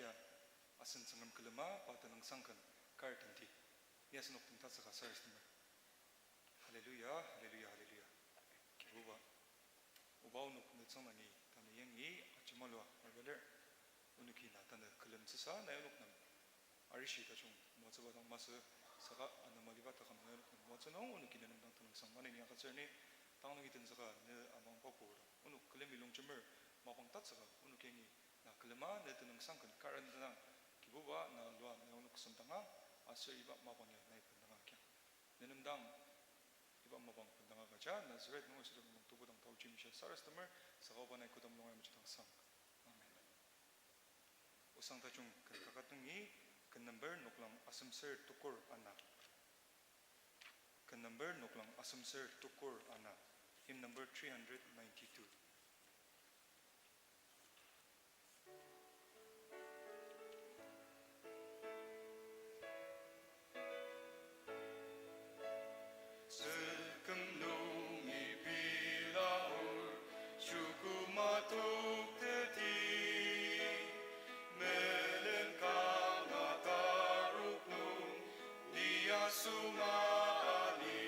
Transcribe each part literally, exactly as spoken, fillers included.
Ya, asen Tsüngrem külema pa tenüngsang ken kar tenti. Ni asenok den tatsüka sarasademer. Hallelujah, hallelujah, hallelujah. Kibuba, oba onok ne tsüngdangi tanü yangi ajemalua arbalir. Onoki na tanü külemtsüsa nai onok nem arishi tajung moatsüba dang masü, saka anema liba taküm nai onok nem moatsü nung onoki ne nem dang tenüngsang maneni agütsür ni, tang nungi tenzüka ne amangba pur dang onok külemi longjemer mapang tatsüka onok yangi na külema ne tenüngsang ken kar tendang. Kibuba, na lua nai onok semdanga, aser iba mapang ya nai bendanga kiang. Ne nem dang iba mapang bendanga agüja Nazaret nungi südang nung tebudang taoji mishia sarasademer, saka oba nai kodam nungi maji dang sang. Amen. Osang tajung ken kaket nungi, ken number noklang asemser tukur ana. Ken number noklang asemser tukur ana. Hymn number three hundred ninety-two. Tsüküm nungi pila-o, chuku matok teti, melen kanga tarok nung, ni asunga ali,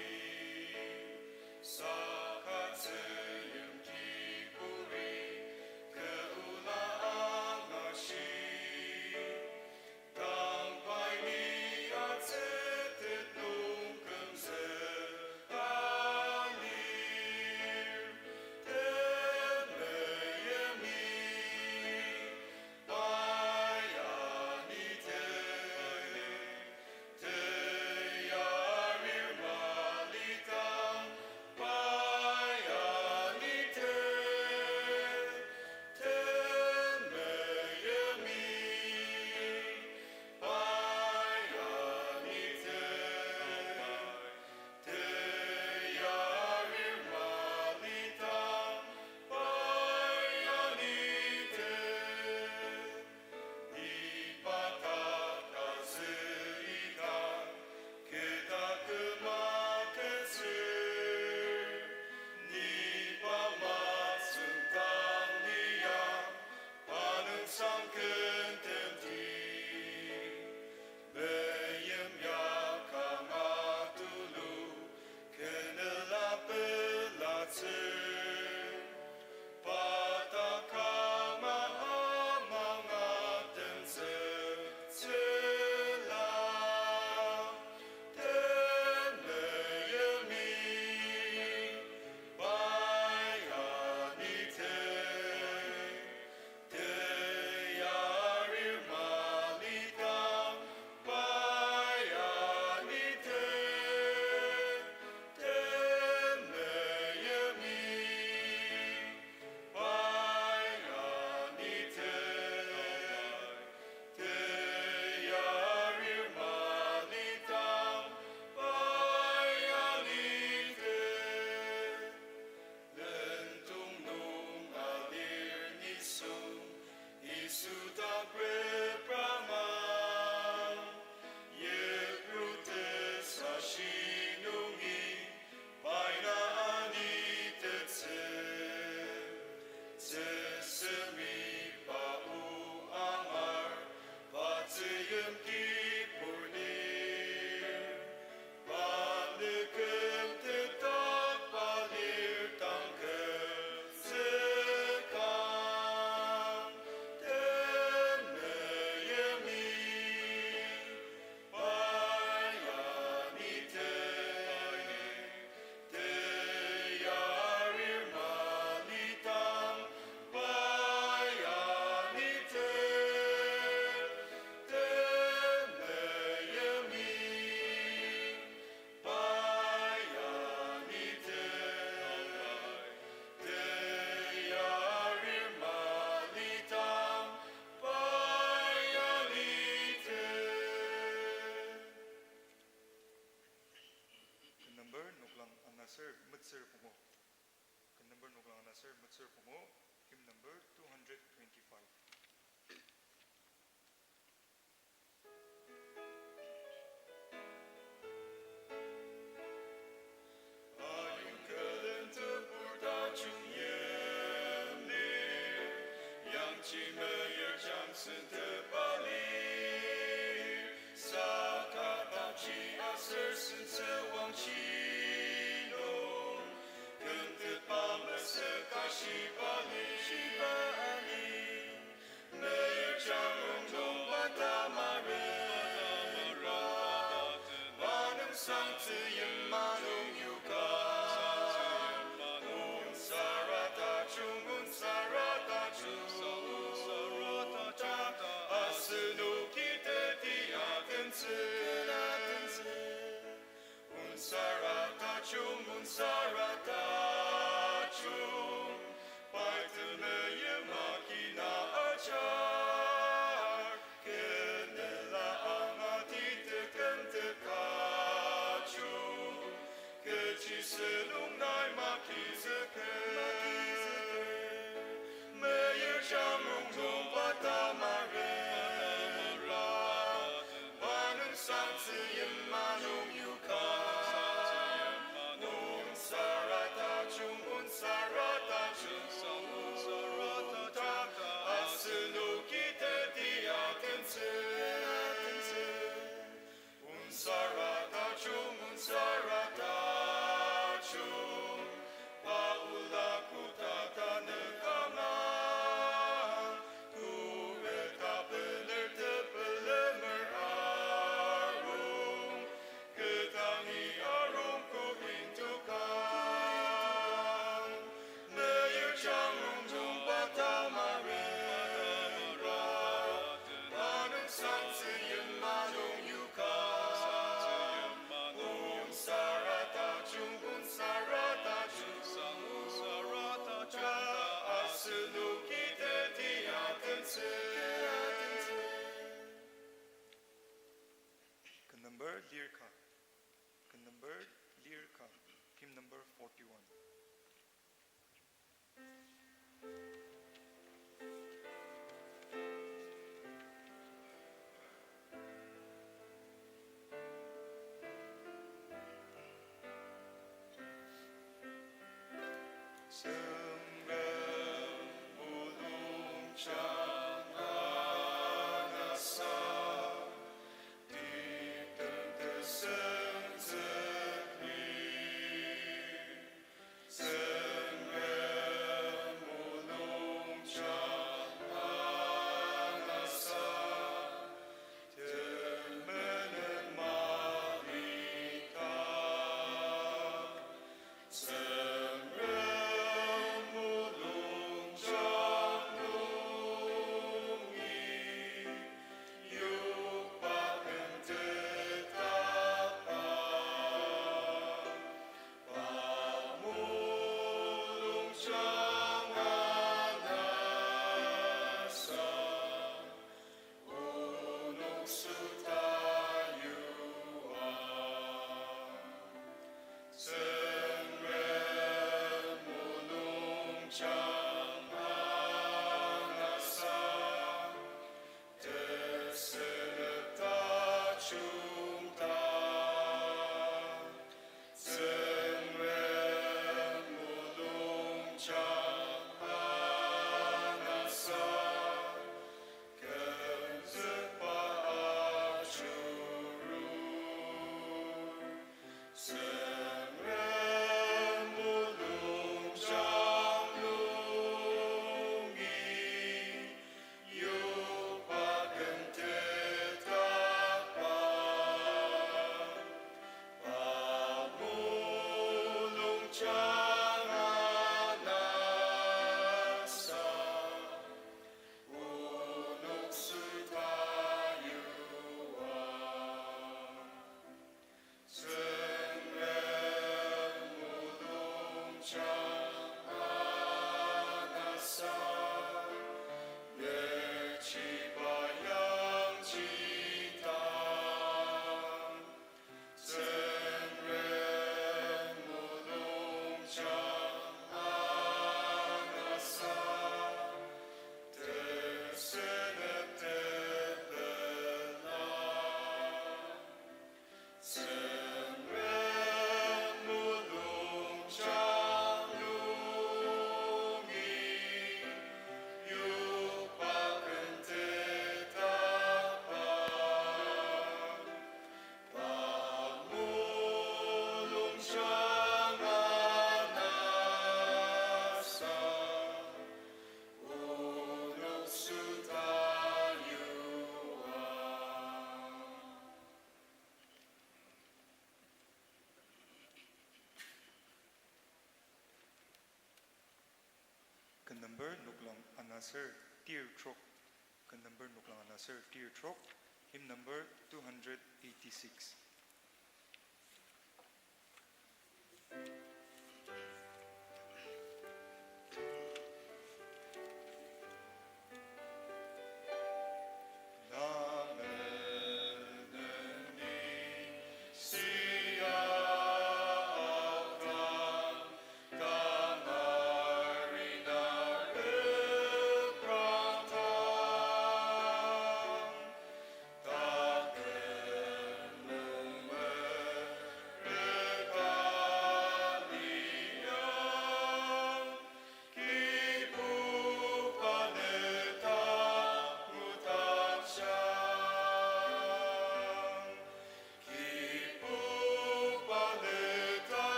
saka tzüyim kiburi, kü ola angashi. Tang pai ni atsütet nung kümzüka lir, temeimi pai anite. Teyarir malitang pai anite, temeimi pai anite. Teyarir malitang pai anite. Iba dak azü ita, kü dak küma kütsür. Iba matsüng dang ni ya, pa nüngsang ken tenti. Meim ya kanga tulu, kenela pelatsü. Pa dak kanga amanga tenzüktsüla, temeimi pai anite. Teyarir malitang pai anite, temeimi pai anite. Teyarir malitang pai anite. Lendong nung alir nisung, Yisu dak repranga. Yipru tesashi nungi, pai na anitettsü. Tsüsemi pa o angar, pa tzüyim kibur lir. Pa nüküm tetak pa lir tang kümzüka, temeimi pai anite. Teyarir malitang pai anite, temeimi pai anite. Teyarir malitang pai anite. Ken number noklang anaser metsür pungu. Ken number noklang anaser metsür pungu, hymn number two hundred twenty-five. Ayong külen tebur tajung yimli, yangji meyar jangsen teba Lir ka. Ken number lir ka. Hymn number forty-one. Tsüngrem mulungjang anasa, titem tesenzükni. Tsüngrem mulungjang anasa, temenen malita. Tsüngrem mulungjang nungi, yokba ken tetaba. Pa mulungjang anasa, onok süta yua. Tsüngrem mulungjang anasa, tesünep tajungta. Tsüngrem mulungjang anasa, kümzükba ajurur. Tsüngrem mulungjang nungi, yokba ken tetaba. Pa mulungjang anasa, onok süta yua. Tsüngrem mulungjang anasa, mechiba yangji ta. Tsüngrem mulungjang anasa, tesünep tepela. Tsüngrem mulungjang nungi, yokba ken tetaba. Pa mulungjang anasa, onok süta yua. Ken number noklang anaser tir trok. Ken number noklang anaser tir trok. Hymn number two hundred eighty-six.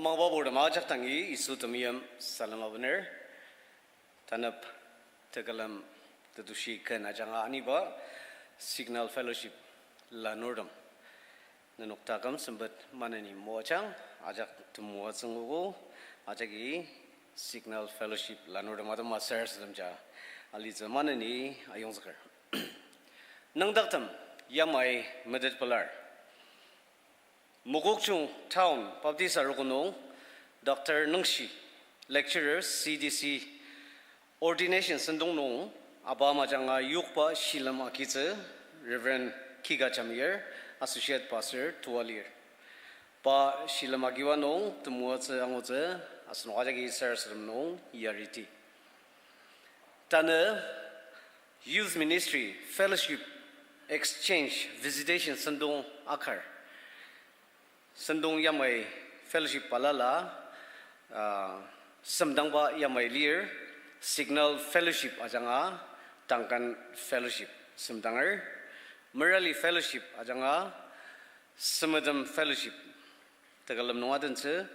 Mangba purtem ajak dangi Yisu temeim salem abener. Tanep tekülem tetushi ken ajanga aniba Signal Fellowship lanurtem, nenok taküm sempet maneni moajang, ajak temoatsü nguogo, ajaki Signal Fellowship lanurtem atema sarasademja alitsü maneni ayongzüker. Nüngdaktem yamai metet pelar. Mokokchung Town Baptist Arogo nung Doctor Nungshi, Lecturer, C D C, Ordination sentong nung, apa majanga yokba shilem agitsü, Reverend Kika Jamir, Associate Pastor, Toa lir. Pa shilem agiba nung temoatsü angutsü, asenok ajaki sarasadem nung yariti. Tanü Youth Ministry Fellowship Exchange Visitation sentong akar. Sentong yamai fellowship balala, ah, semdangba yamai lir, Signal Fellowship ajanga, Duncan Fellowship semdanger, Merali Fellowship ajanga, Semetem Fellowship tekülem nung adentsü,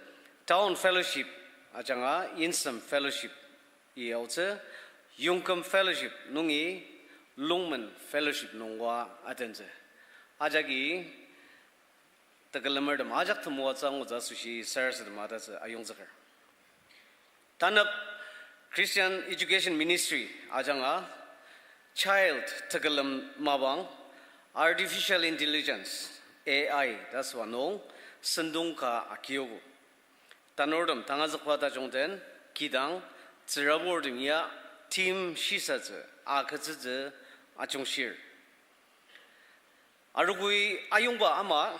Town Fellowship ajanga, Insem Fellowship i aotsü, Yongkem Fellowship nungi Lungmen Fellowship nungwa adentsü. Ajaki tekülemertem ajak temoatsü angutsü asoshi sarasadema tatsü ayongzüker. Tanep Christian Education Ministry ajanga child tekülem mapang artificial intelligence, A I ta süba nung sentong ka agiogo. Tanurtem tangazükba tajung den kidang tsüraburtem ya team shisatsü agütsütsü ajungshir. Arogoi ayongba ama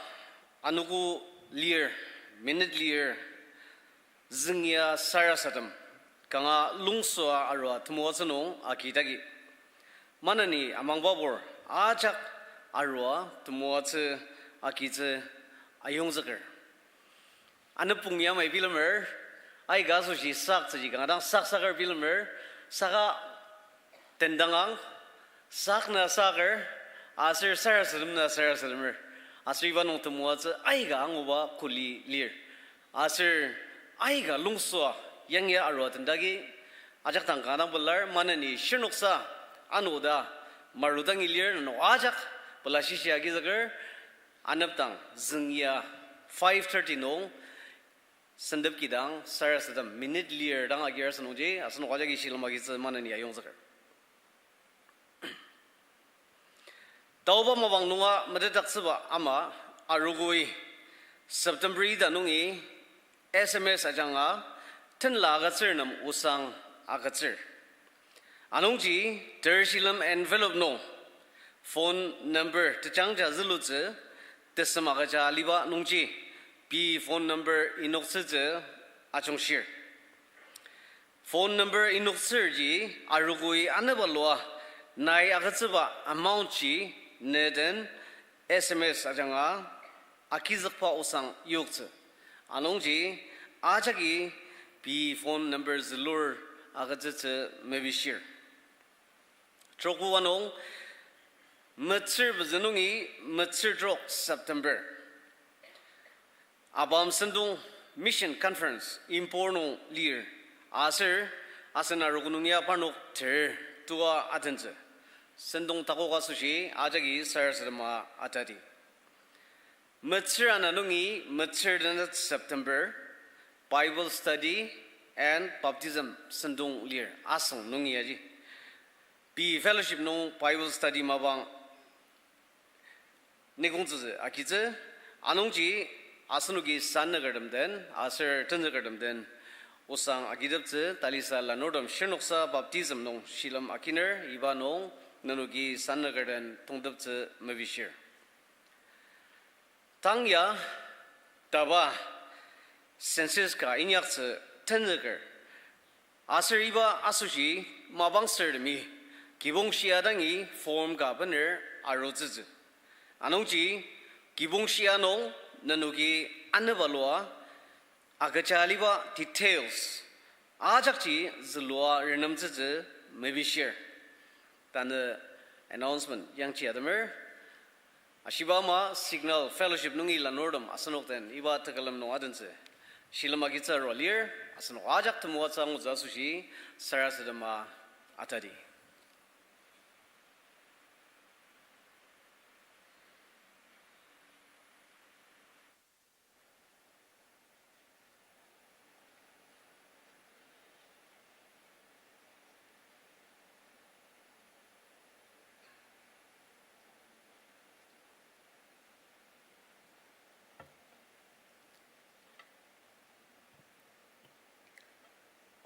anogo lir, minute lir, züngya sarasadem, kanga lungsua arua temoatsü nung agidagi. Maneni amangbabur ajak arua temoatsü agitsü ayongzüker. Anepong yamai bilemer, aika asoshi saktsüji kanga dang saksaker bilemer, saka tendangang, sakna saker, aser sarasademna sarasademer. Aser iba nung temoatsü aika anguba kuli lir. Aser aika lungsua yangi arua tendagi ajak dang kanga dang pelar maneni shirnoksa ano ta marudangi lir nenok ajak pela shishi agizüker. Anepdang züngya five thirty nung sentep kidang sarasadem minute lir dang agir asünungji asenok ajaki shilem agitsü maneni ayongzüker. Taoba mapang nunga metetdaktsüba ama arogoi September ita nungi S M S ajanga tenla agütsür nem osang agütsür. Anungji ter shilem envelope nung phone number tejangja zülutsü tesem agüja aliba nungji pei phone number inoktsütsü ajungshir. Phone number inoktsürji arogoi anebalua nai agütsüba amount ji neden S M S ajanga agizükba osang yoktsü. Anungji ajaki pei phone number zülur agütsütsü mepishir. Trokba nung metsür pezü nungi metsür trok September. Abam sentong Mission Conference Impur nung lir. Aser asen arogo nung ya parnok ter tua atentsü. Sentong takok asoshi ajaki sarasadema atadi. Metsür ana nungi metsür tenet September, Bible study and baptism sentong lir asüng nungi aji. Pei fellowship nung Bible study mapang nikongtsütsü agitsü, anungji asenoki sannükertem den aser tenzükertem den osang agiteptsü talisa lanurtem shirnoksa baptism nung shilem akiner iba nung nenoki sannüker den tongteptsü mepishir. Tang ya taba census ka inyaktsü tenzüker. Aser iba asoshi mapang sürtemi kibong shia dangi form ka bener arutsütsü. Anungji kibong shia nung nenoki anebalua agüja aliba details ajakji zülua renemtsütsü mepishir. Tanü announcement yangji ademer. Ashiba ama Signal Fellowship nungi lanurtem asenok den iba tekülem nung adentsü. Shilem agitsü arua lir, asenok ajak temoatsü angutsü asoshi, sarasadema atadi.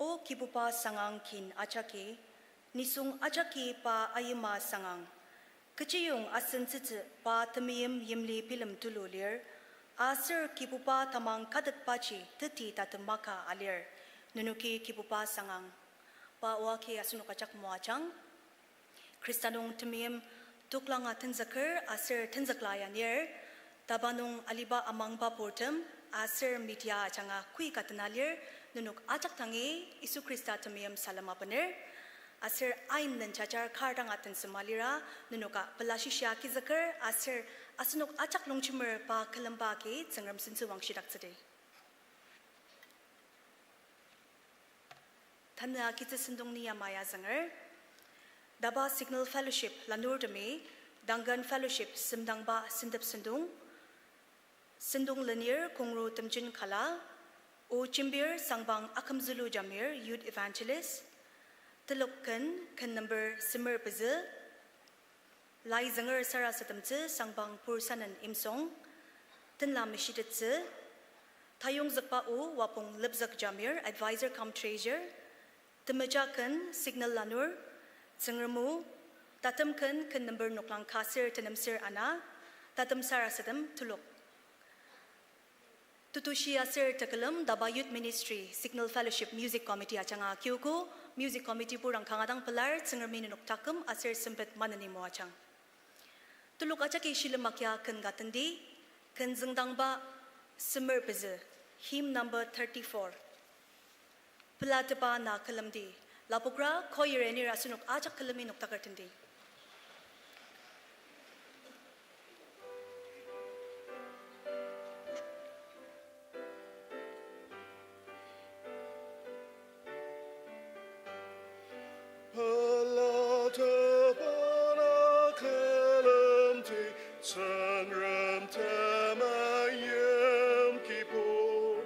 O Kibuba sangang kin ajaki, nisung ajaki pa ayima sangang. Kechiyong asentsütsü pa temeim yimli bilem tulu lir, aser Kibuba tamang katetbaji teti tatem maka alir, nenoki Kibuba sangang. Pa oaki asenok ajak moajang. Khrista nung temeim toklanga tenzüker aser tenzükla yanir, taba nung aliba amangba purtem aser media ajanga koika tena lir, nenok ajak dangi Yisu Khrista temeim salem abener. Aser ain len jajar kar dang atensema lira, nenoka pelashishia kizüker aser asenok ajak longjemer pa külemba agi Tsüngrem sentsü wangshidaktsüdi. Tanü agitsü sentong ni yamai azünger. Daba Signal Fellowship lanurtemi, Duncan Fellowship semdangba sentep sentong. Sentong lenir kongru temjen kala, O Chimbir Sangbang Akümzülu Jamir Youth Evangelist. Telok ken, ken number semer pezü. Lai zünger sarasademtsü Sangbang Pursanen Imsong, tenla meshitettsü, tayongzükba o Wapong Lepzük Jamir, Advisor cum Treasurer, temeja ken Signal lanur, Tsüngrem o, tatem ken ken number noklang ka ser tenem ser ana, tatem sarasadem telok. Tetushi aser tekülem Daba Youth Ministry, Signal Fellowship Music Committee ajanga kiogo, Music Committee purang kanga dang pelar, Tsüngremi nenok taküm aser sempet maneni moajang. Telok ajaki shilem akia ken ka tendi, ken züngdangba semer pezü, hymn number thirty-four. Pelatepa na külemdi, lapokra choir anir asenok ajak külemi noktaker tendi. Pelatepa na külemdi, Tsüngrem temeim Kibur,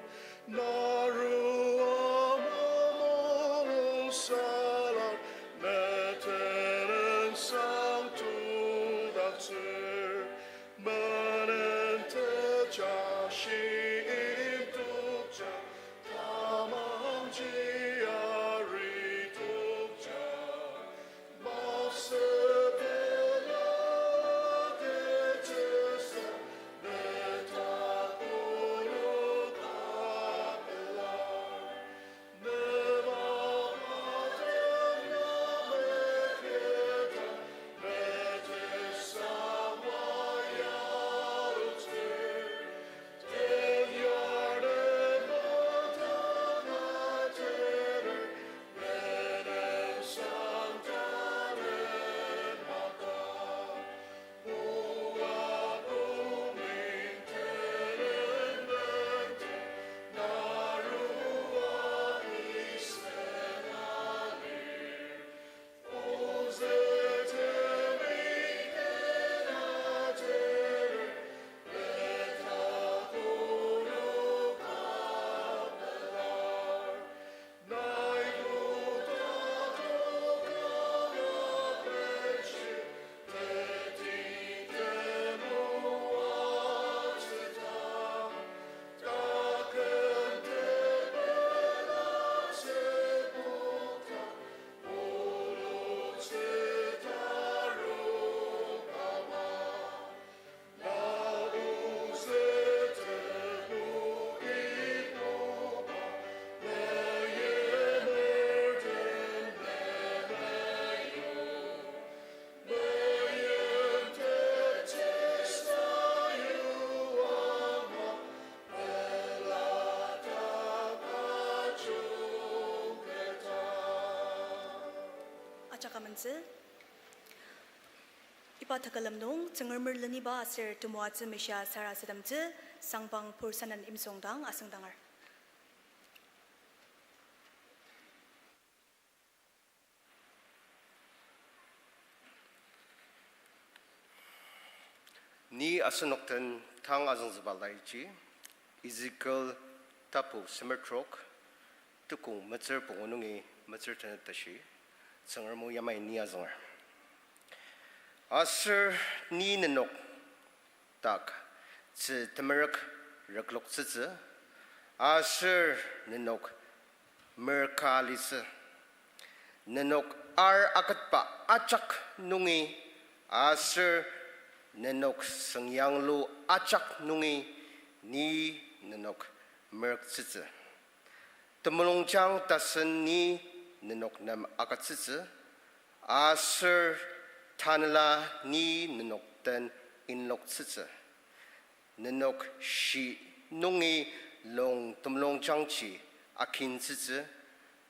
narua mamulung salar, ne tenüngsang tudaktsür, menen tejashi imtukja, tamangji ari tukja. Ajak amentsü. Iba tekülem nung, Tsüngremer leniba aser temoatsü meshia sarasademtsü, Sangbang Pursanen Imsong dang asüngdanger. Ni asenok den tang azüngzüba laiji, Ezekiel tapu semer trok, tekong metsür pungu nungi metsür tenet tashi, Tsüngrem o yamai ni azünger. Aser ni nenok dak tzü temerük rükloktsütsü, aser nenok merka litsü. Nenok ar aketba ajak nungi, aser nenok süngyanglu ajak nungi, ni nenok merüktsütsü. Temulungjang tasen ni nenok nem agütsütsü, aser tanela ni nenok den inloktsütsü. Nenok shi nungi lung temulungjangji akintsütsü,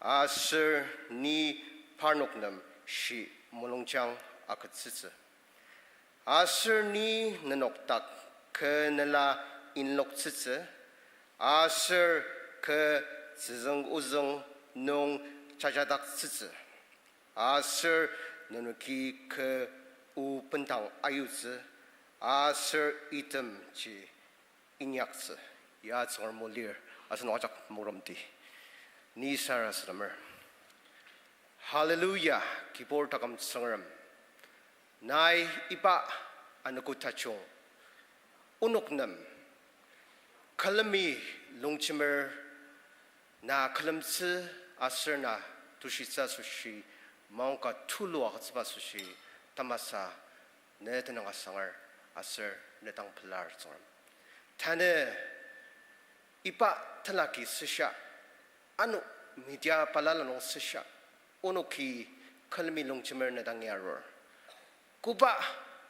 aser ni parnok nem shi mulungjang agütsütsü. Aser ni nenok dak kü nela inloktsütsü, aser kü tzüzüng ozüng nung jajadaktsütsü. Aser nenoki kü o bendang ayutsü, aser itemji inyaktsü. Ya Tsüngrem o lir, asenok ajak moklemdi. Ni sarasademer. Hallelujah, kibur taküm Tsüngrem. Nai iba anogo tajung onok nem külemi longjemer na külemtsü aser na tushitsü asoshi maongka tulu agütsüba asoshi tamasa ne tenüng asanger aser ne dang pelar Tsüngrem. Tanü iba tenlaki süsha, ano media balala nung süsha, onoki külemi longjemer ne dangi arur. Koba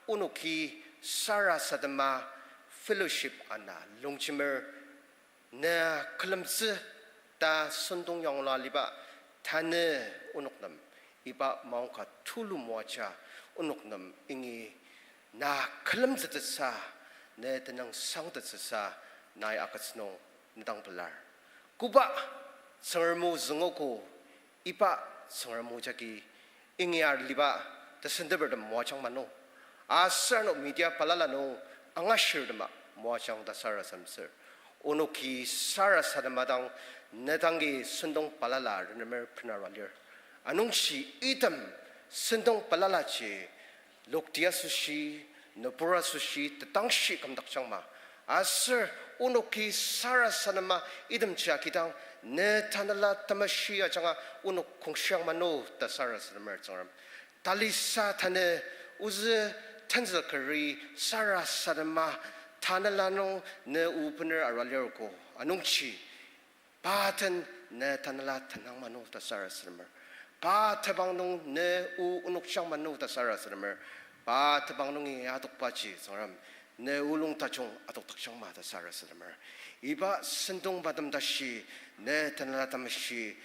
onoki sarasadema fellowship ana longjemer ne külemtsü ta sentong yangla aliba tanü onok nem iba maongka tulu moaja onok nem ingi na külemtsütetsa, ne tenüng sangtettsüsa, nai agütsü nung ne dang pelar. Koba Tsüngrem o züngogo, iba Tsüngrem o jagi ingi aliba tesentepertem moajang mano. Aser ano media balala nung angashirtema moajang ta sarasademtsür. Onoki sarasadema dang ne dangi sentong balala renemer benarua lir. Anungji item sentong balalaji lokti asoshi, nübur asoshi, tetangshi kümdakjangma. Aser onoki sarasadema itemji akidang ne Tanela Temeshi ajanga onok kongshiang mano ta sarasademer Tsüngrem. Talisa tanü ozü tenzükeri sarasadema Tanela nung ne o bener arua lirko. Anungji pa den ne Tanela tenang mano ta sarasademer. Pa tebang nung ne o onokjang mano ta sarasademer. Pa tebang nungi adokbaji Tsüngrem ne olung tajung adokdakjangma ta sarasademer. Iba sentong matem tashi ne Tanela Temeshi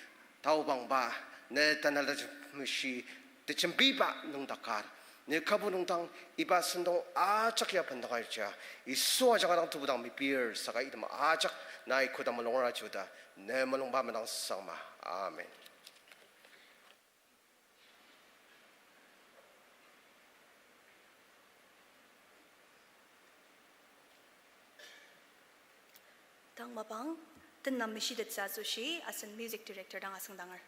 taobangba, ne Tanela Temeshi tejembiba nüngdaka, ne kübu nüngdang iba sentong ajak ya bendang aja, Yisu ajanga dang tebudang mepir saka item ajak nai kodang mulungra juda, ne mulungba madang sangma. Amen. Tang mapang, tenla meshitettsü asoshi asen music director dang asüngdanger.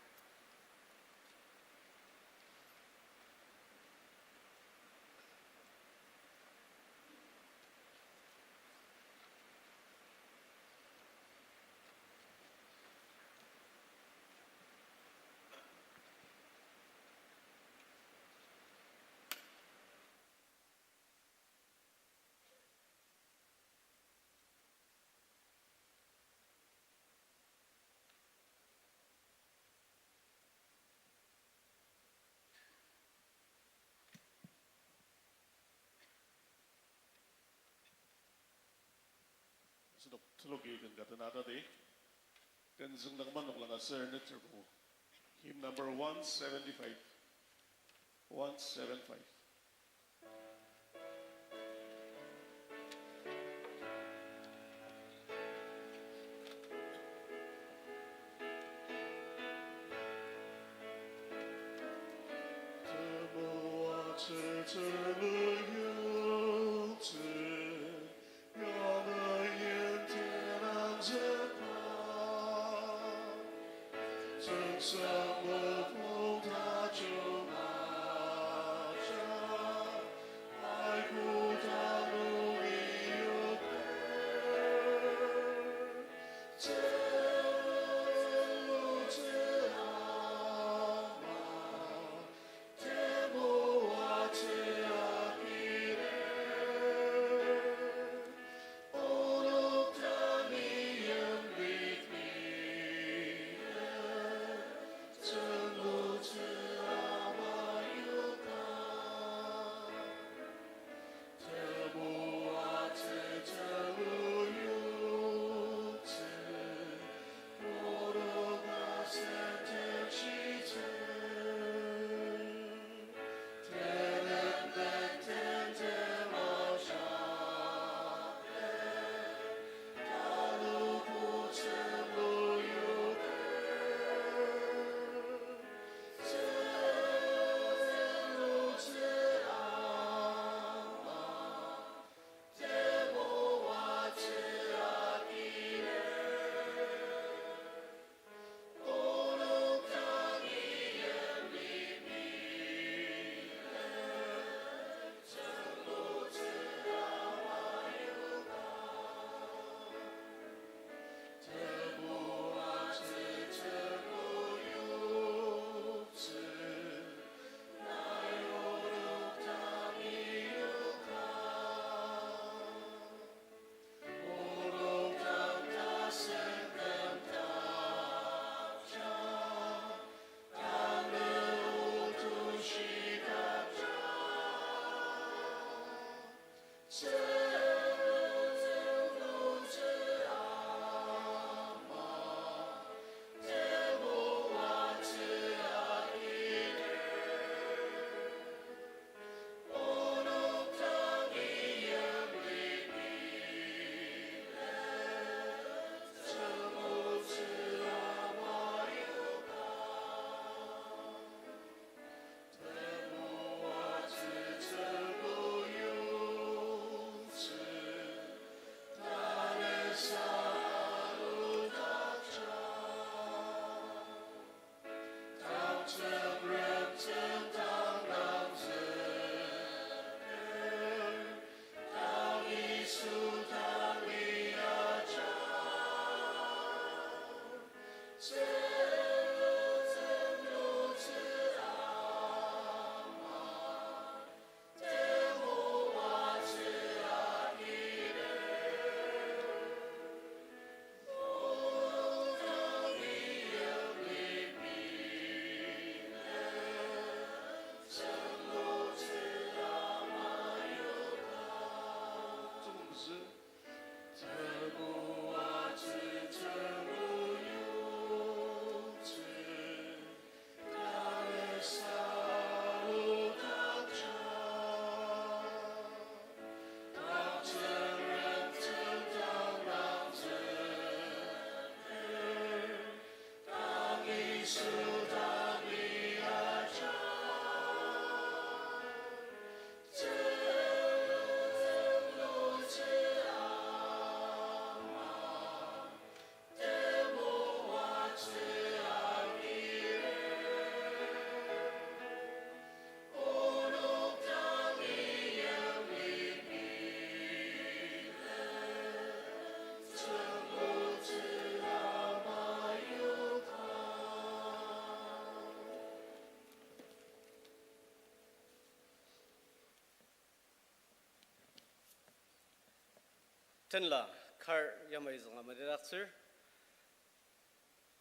Asenok teloki ken ka tena atadi. Tenzüng dang manok langa ser neterbo. Hymn number one seventy-five. One seven five. Tenla kar yamai zünga madidaktsür.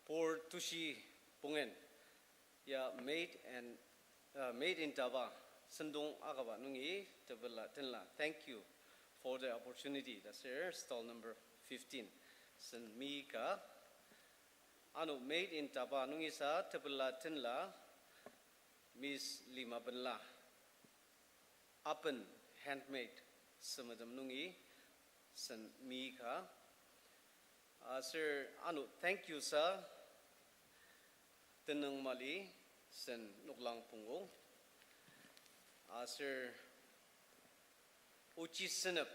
Pur tushi pungen ya made and, uh, made in Taba sentong akaba nungi tepela tenla, thank you for the opportunity ta sür stall number fifteen sen mi ka. Ano made in Taba nungisa tepela tenla Miss Lima Benla. Apen handmade semetem nungi sen mi ka. Aser ano thank you sa tenüng mali sen noklang pungu. Aser ochi senep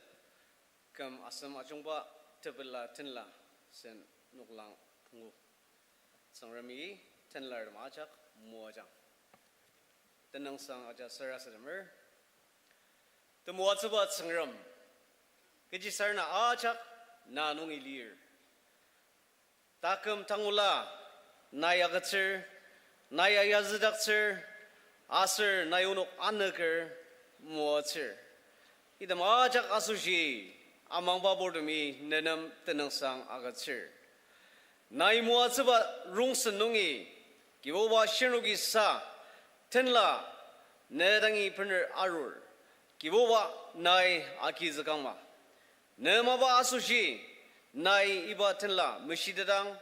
küm asem ajungba tepela tenla sen noklang pungu. Tsüngremi Tenlartem ajak moajang. Tenüngsang aja sarasademer. Temoatsüba Tsüngrem, kechisarena ajak na nungi lir. Taküm tangula nai agütsür, nai ayazüdaktsür, aser nai onok anüker moatsür. Item ajak asoshi amangba purtemi nenem tenüngsang agütsür. Nai moatsüba rongsen nungi, Kibuba shirnokisa tenla ne dangi bener arur, Kibuba nai agizükangma. Ne mapa asoshi, nai iba tenla meshitetang,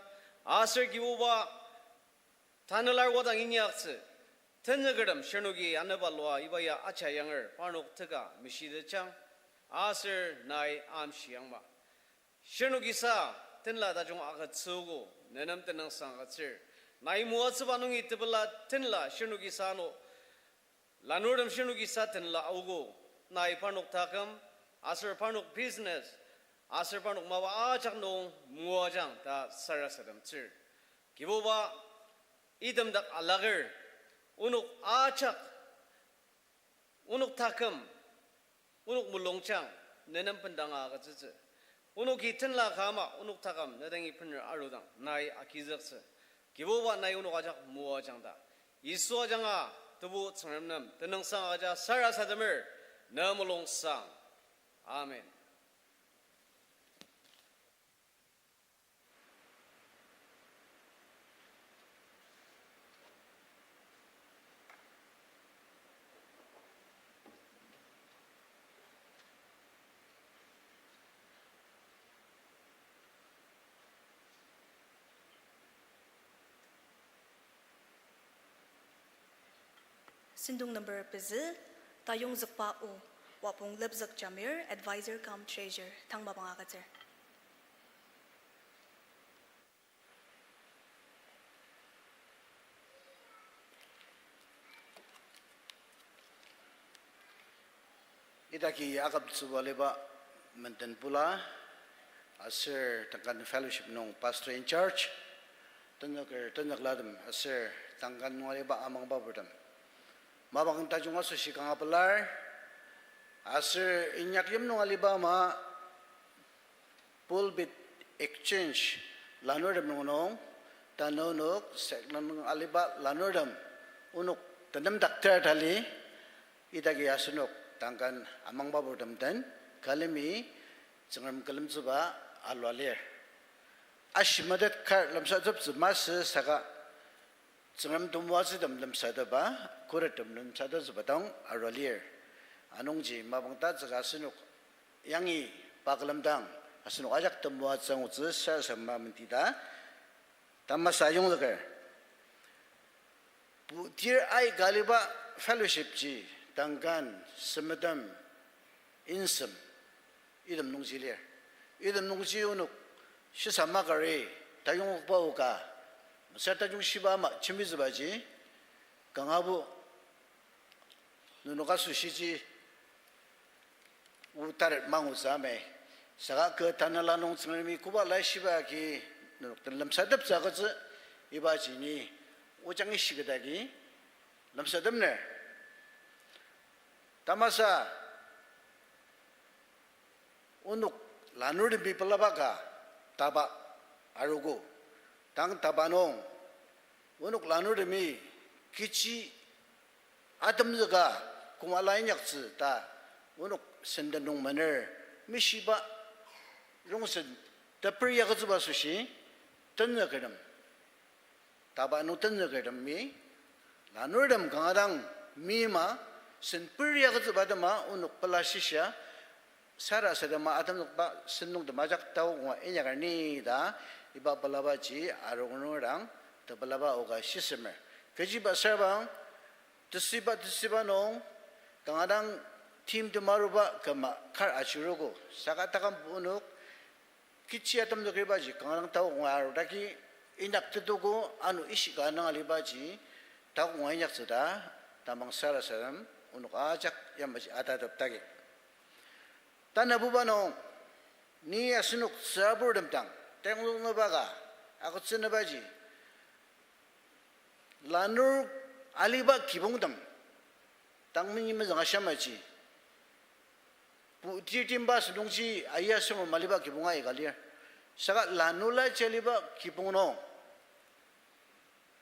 aser Kibuba tanela arua dang inyaktsü, tenzükertem shirnoki aneba lua iba ya ajayanger parnok teka meshitetjang, aser nai amshiangma. Shirnokisa tenla tajung agütsüogo, nenem tenüngsang agütsür. Nai moatsüba nungi tepela tenla shirnokisa ano lanurtem shirnokisa tenla aogo, nai parnok taküm, aser parnok business, aser parnok mapa ajak nung moajang ta sarasademtsür. Kibuba, item dak alaker, onok ajak, onok taküm, onok mulungjang, nenem bendanga agütsütsü. Onoki tenla ka ama, onok taküm ne dangi bener arudang nai agizüktsü. Kibuba, nai onok ajak moajang ta Yisu ajanga Tebu Tsüngrem nem tenüngsang agüja sarasademer, ne mulungsang. Amen. Sentong number pezü, Tayongzükba O, Wapong Lepzük Jamir, Advisor cum Treasurer, tang mapang agütsür. Idaki akümtsüba aliba Menden Pula, aser Tangkan Fellowship nung Pastor in Charge, tenzüker tenzüklatem aser Tangkan nung aliba amangbapurtem. Mapang tajung asoshi kanga pelar, aser inyak yim nung aliba ama Pulpit exchange lanurtem nung nung, tanü onok seklang nung aliba lanurtem, onok tenem doctor tali, idaki asenok Tangkan amangbapurtem den külemi Tsüngrem külemtsüba alua lir. Ashi metet kar lemsateptsü masü saka Tsüngrem temoatsütem lemsatepa, khurettem lemsateptsüba dang arua lir. Anungji mapang tatsüka asenok yangi pa külemdang, asenok ajak temoatsü angutsü sarasadema menti ta tamasa ayongzüker. Putir aika aliba fellowship ji, Tangkan, Semetem, Insem, item nungji lir. Item nungji onok shisa makari, tayongzükba o ka, mesüra tajungshiba ama jembitsübaji, kangabo nenok asoshiji o taret mangutsü ama, saka kü tanela nung Tsüngremi koba laishiba agi nenok den lemsateptsü agütsü, ibaji ni ojangi shiketagi lemsatemner. Tamasa onok lanurtemi pelaba ka taba arogo. Tang taba nung onok lanurtemi kechi atemzüka kongala inyaktsü ta onok senden nung mener mishiba rongsen teper yagütsüba asoshi tenzükertem, taba nung tenzükertemi lanurtem kanga dang mima sen per yagütsüba atema onok pela shishia sarasadema atemzükba sentongtem ajak taokonga inyaker ni ta iba pelabaji arongnung dang tepelaba oka shisemer. Kechiba sarbang tesüiba tesüiba nung kanga dang timtem aruba küma kar achirogo saka taküm onok kechi atemzüker ibaji kanga dang taokonga arudaki inyaktetuko ano ishika nang alibaji taokonga inyaktsü ta tamang sarasadem onok ajak yamaji atatepdagi. Tanabuba nung ni asenok tsüraburtem dang tayongzüknüba ka agütsünebaji Lanur aliba kibongtem, tang meni mezüng ashamaji, putir timba asünungji aya sünger maliba kibong aika lir. Saka lanurla jaliba kibong nung,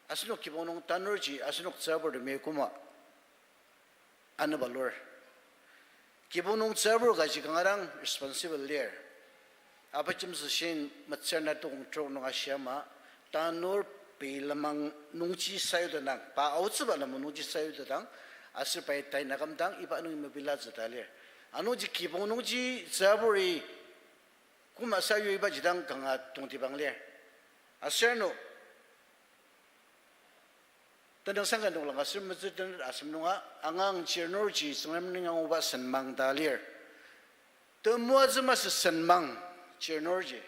asenok kibong nung tanurji asenok tsüraburtemi koma anüba lur. Kibong nung tsürabur kaji kanga dang responsible lir. Abajemsü shin metsür na tukong trok nung ashia ama, tanur pei lenmang nungji sayutetdang, pa aotsüba lenmang nungji sayutetdang, aser pai tai nakümdang iba nungi mebilatsü ta lir. Anungji kibong nungji tsüraburi koma sayu ibaji dang kanga tongtibang lir. Aser ano tenüngsang ka noklang aser metsür tenet asem nunga angang chirnurji Tsüngrem ning anguba senmang ta lir. Temoatsü masü senmang chirnurji.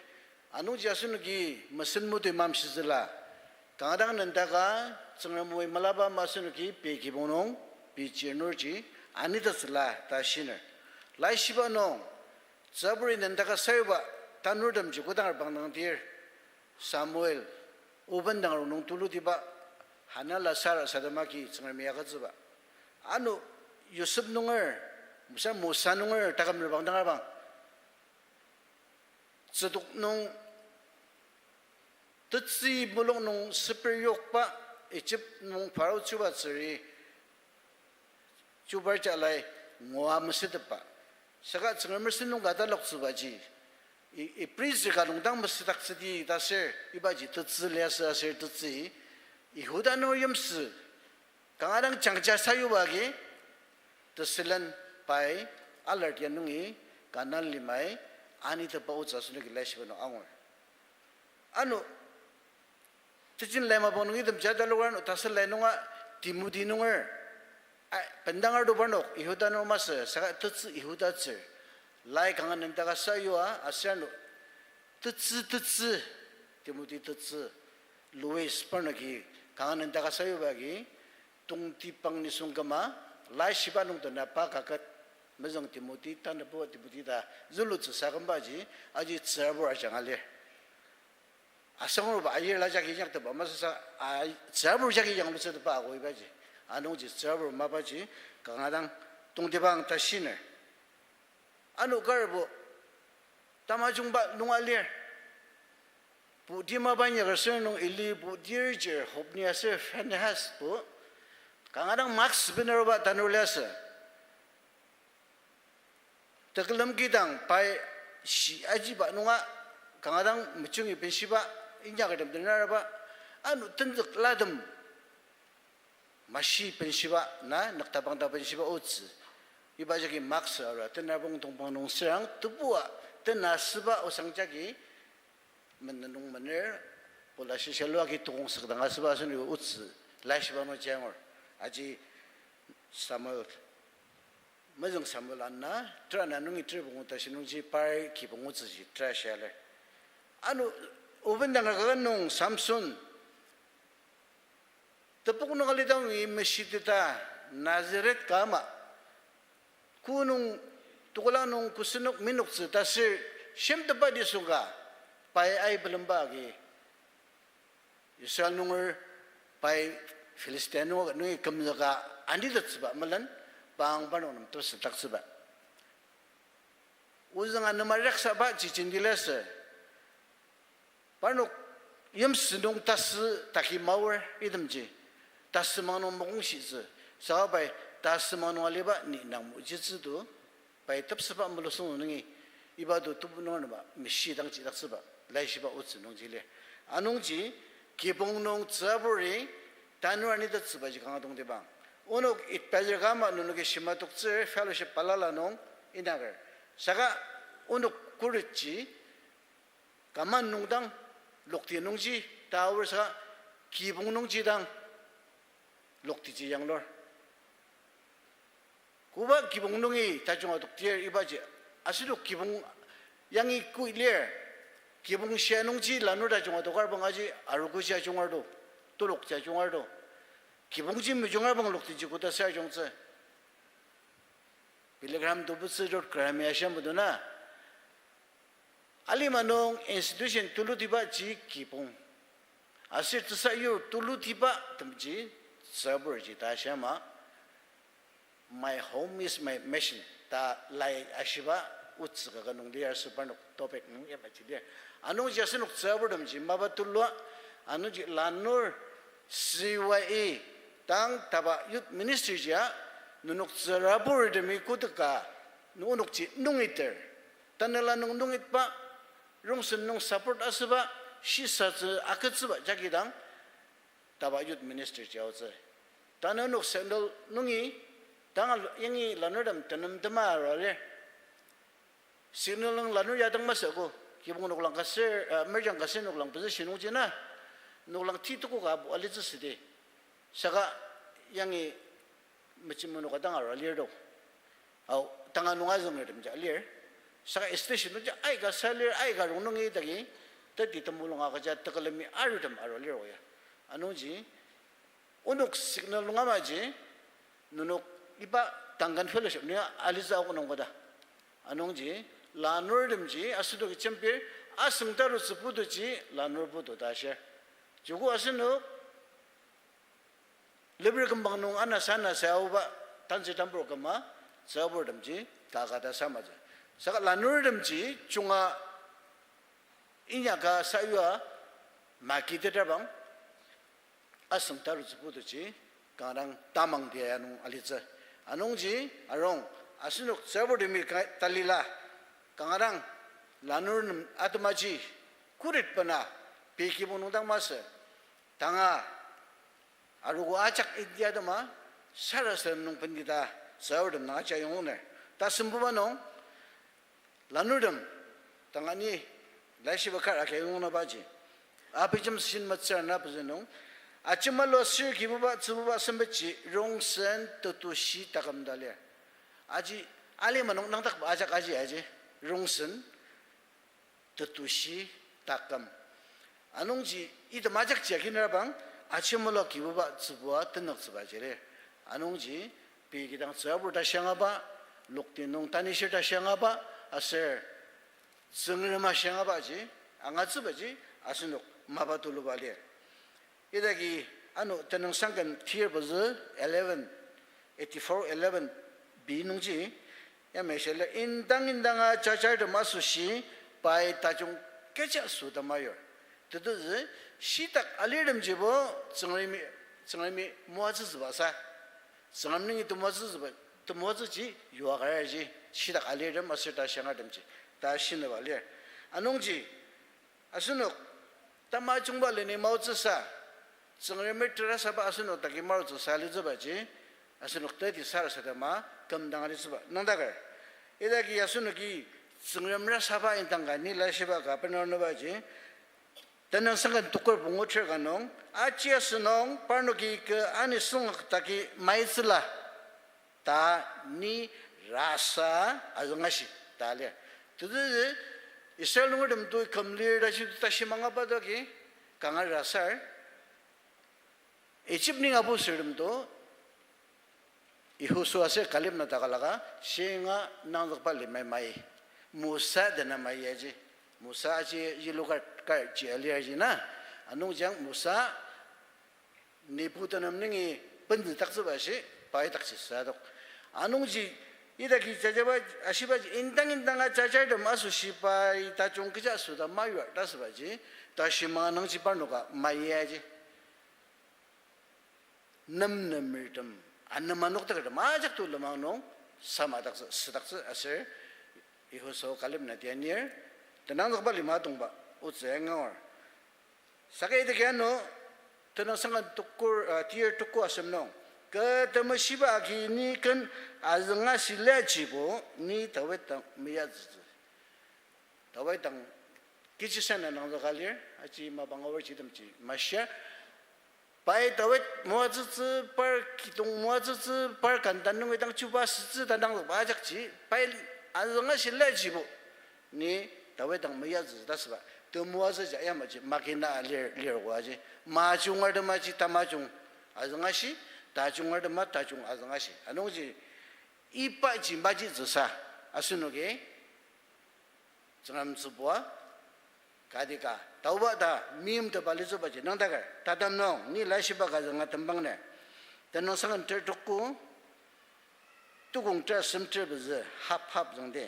Anungji asenoki mesen motoi mamshitsüla, kanga dang nendaka Tsüngrem oi malaba ama asenoki pei kibong nung, pei chirnurji anitettsüla ta shiner. Laishiba nung, tsüraburi nendaka sayuba tanurtemji kodang arbang dang dir, Samuel, obendangrok nung tulutiba, Hana la Sara sadem agi Tsüngremi agütsüba. Ano Yosep nunger, Mosa, Mosa nunger taküm reprang dang arbang, tsütok nung, tetsü mulung nung seper yokba, Egypt nung Pharo chuba tsüri, chubar jalai ngua mesütepba. Saka Tsüngrem sen nung ka taloktsübaji, I-, Ibri züka nung dang mesüdaktsüdi ta aser ibaji tetsü liasü aser tetsü Yihuda nunger yimsü kanga dang jangja sayuba agi tesülen pai alartia nungi Kanan limai anitepba otsü asenoki laishiba nung angur. Ano, tejen lai mapang nung item jata loker ano tasü lai nunga Timoti nunger, a, bendangar to parnok Yihuda nunger masü, saka tetsü Yihudatsür. Lai kanga nendaka sayua aser ano, tetsü, tetsü, Timoti tetsü, Lois parnoki kanga nendaka sayuba agi, tongtibang nisung küma, laishiba nung dena pa kaket, mezüng Timoti, tanübo Timoti ta zülutsü sa kümbaji, aji tsürabur ajanga lir. Asanguruba ayirla jagi inyaktepa masü sa, a, tsürabur jagi yanglutsütepa ako ibaji. Anungji tsürabur mapaji kanga dang tongtibang ta shiner. Ano karbo tamajungba nunga lir. Puti mapa inyaker sür nung Eli putir jir Hopni aser Phinehasbo kanga dang Mark seven aruba tanur liasü. Tekülem kidang pai shi ajiba nunga kanga dang mejungi benshiba, inyakertem denaraba, ano tenzükla tem mashi benshiba na noktabang ta benshiba otsü. Iba jagi Mark sü ara tenabong tongpang nung sürang tebua tena süba osang jagi mena nung mener, pula shisha lua agi tukong sükdang asüba asenoki otsü, laishiba nung jangur. Aji Samuel, mezüng Samuel ana, tera na nungi teri pungu tashi nungji par kibong otsüji tera shia lir. Ano, obendanger kaket nung Samson, tepok nung alidang nungi meshiteta Nazaret ka ama, ku nung, tekola nung kusenok minoktsü ta sür shimtepba nisung ka, pai ai bilemba agi Israel nunger pai Philistia nunger nungi kümzüka anitettsüba melen, pa ang parnok nem tepsetdaktsüba. Ozüng anema raksaba ji jenti liasü. Parnok yimsü nung tasü taki maor itemji. Tasü mang nung makongshitsü. Saka pai tasü mang nung aliba ni nang mojitsü to. Pai tepsetba melusung nungi iba to tebu nunger nema meshi dang jidaktsüba. Laishiba otsü nungji lir. Anungji kibong nung tsüraburi tanur anitettsübaji kanga tongtibang. Onok advisor ka ama nenoki shima toktsür fellowship balala nung inaker. Saka onok khuretji command nung dang lokti nungji ta aor saka kibong nungji dang loktiji yanglur. Koba kibong nungi tajung adoktir ibaji, asenok kibong yangi kui lir, kibong shia nungji lanur tajung adokar bang aji arogoji ajunger to, telokji ajunger to. Kibongji mejungar bang loktiji koda sür ajungtsü. Billy Graham tebutsi Lord Graham ya shia metu na. Alima nung institution tulutibaji kibong. Aser tesayur tulutiba temji tsüburji ta shia ama, My home is my mission ta lai ashiba otsü kaka nung lir aser parnok topic nung yamaji lir. Anungji asenok tsüburtemji mapa tulua, anungji lanur C Y E tang taba youth ministry jia, nenok tsüraburtemi koteka, nenokji nungiter. Tanela nung nungitba, rongsen nung support asüba, shisatsü agütsüba jagi dang, taba youth ministry ji aotsü. Tanü nok signal nungi, tanga yangi lanurtem tenem tema arua lir. Signal nung lanur ya dang masü ko, kibong noklang kasür, uh, merjang kasür noklang position nungji na, noklang ti tuko ka apu alitsü südi. Saka yangi mechi menoka dang arua lir do. Ao, tanga nung azüngertem ja lir. Saka station nungji aika sa lir, aika rongnungi dagi, teti temulung agüja tekülemi arutem arua lir oya. Anungji, onok signal nung amaji, nenok iba Duncan Fellowship ni alitsü akok nung koda. Anungji, lanurtemji, asenoki jembir, asüng tarutsü putuji, lanur putu ta shir. Joko asenok, Leper kümbang nung ana sana saoba, tanzü tambur küma, saoburtemji, kaka ta samatsü. Saka lanurtemji, junga inyaka sayua, maki tetrabang, asüng tarutsü putuji, kanga dang tamang tia nung alitsü. Anungji, arung, asenok saoburtemi ka talila, kanga dang, lanur nem atemaji, khuret bena, pei kibong nung dang masü, tanga, arogo ajak idi atema, sarasadem nung pendi ta, saoburtem nung aja yongoner. Ta sembuba nung, lanurtem, tangani, laishiba kar ake yongonabaji. Abijem sin matsür na pezü nung, ajemalu asür kibuba, tsübuba sempetji, rongsen, tetushi, taküm ta lir. Aji, alima nung nangtakba ajak aji aji, rongsen, tetushi, taküm. Anungji, item ajakji akinrabang, ajemalu kibuba tsübua tenüktsübaji lir. Anungji, pei kidang tsürabur ta shiangaba, lokti nung tanishir ta shiangaba, aser Tsüngrem ashiangabaji, angatsübaji, asenok mapa tuluba lir. Idagi ano tenüngsangken tir pezü eleven, eighty-four eleven B nungji, yamai shia lir, indang indanga jajartem asoshi, pai tajung kecha süta mayur. Tetezü, shitak alirtemjibo, Tsüngremi, Tsüngremi moatsütsüba sa. Tsüngrem nungi temoatsütsüba, temoatsüji yua karaji, shitak alirtem aser ta shiangartemji, ta shinüba lir. Anungji, asenok, tamajungba leni maotsüsa, Tsüngremi terasaba asenok daki marutsüsa alitsübaji, asenok teti sarasadema kümdang alitsüba nüngdaker. Idagi asenoki Tsüngrem rasaba indang ka ni laishiba ka bener nübaji, tenüngsangken tukur pungu ter ka nung, aji asünung parnoki kü ani süngak daki maitsüla. Ta ni rasa azüngashi ta lir. Tetezü Israel nungertem to küm lir ta shi, ta shimangaba toki kanga rasar. Egypt ning apu sürtem to Yihosua aser Kaleb na takalaka, shinga nangzükba limai mai. Musa dena mai yaji. Musa aji yellow card, card ji alir ji na. Anungji ang Musa Nebu tenem nungi benzüdaktsüba shi, pai dakji südok. Anungji, idaki jajaba ashibaji, indang indanga jajartem asoshi pai tajung kecha süta mayua ta sübaji, ta shimang nungji parnoka mai yaji. Nemnemertem, anema noktakertem ajak to lenmang nung samadaktsü, südaktsü aser Yihosua Kaleb na tia nir, tenangzükba lima tongba otsü angur. Saka idaki ano, tenüngsangken tukur, ah, tir tuku asem nung, kü temeshiba agi ni ken azünga shiliajibo ni Dawid dang meyazütsü. Dawid dang kechisa na nangzüka lir, aji mapang aor jitemji mashia. Pai Dawid moatsütsü, par kidong moatsütsü, par kanda nungi dang chuba sütsü ta nangzükba ajakji, pai azünga shiliajibo ni Dawid dang meyazü ta süba, temoatsüji yamaji makina lir, lir oaji. Majungertemaji tamajung azüngashi, tajungertema tajung azüngashi. Anungji ibaji majitsüsa asenoki Tsüngrem tsübua, Kati ka, taoba ta, meimtepa litsübaji nüngdaker, tatem nung, ni laishiba ka zünga tembangnü. Tenüngsang ter tuku, tukong ter asem ter pezü, hap hap züngdi.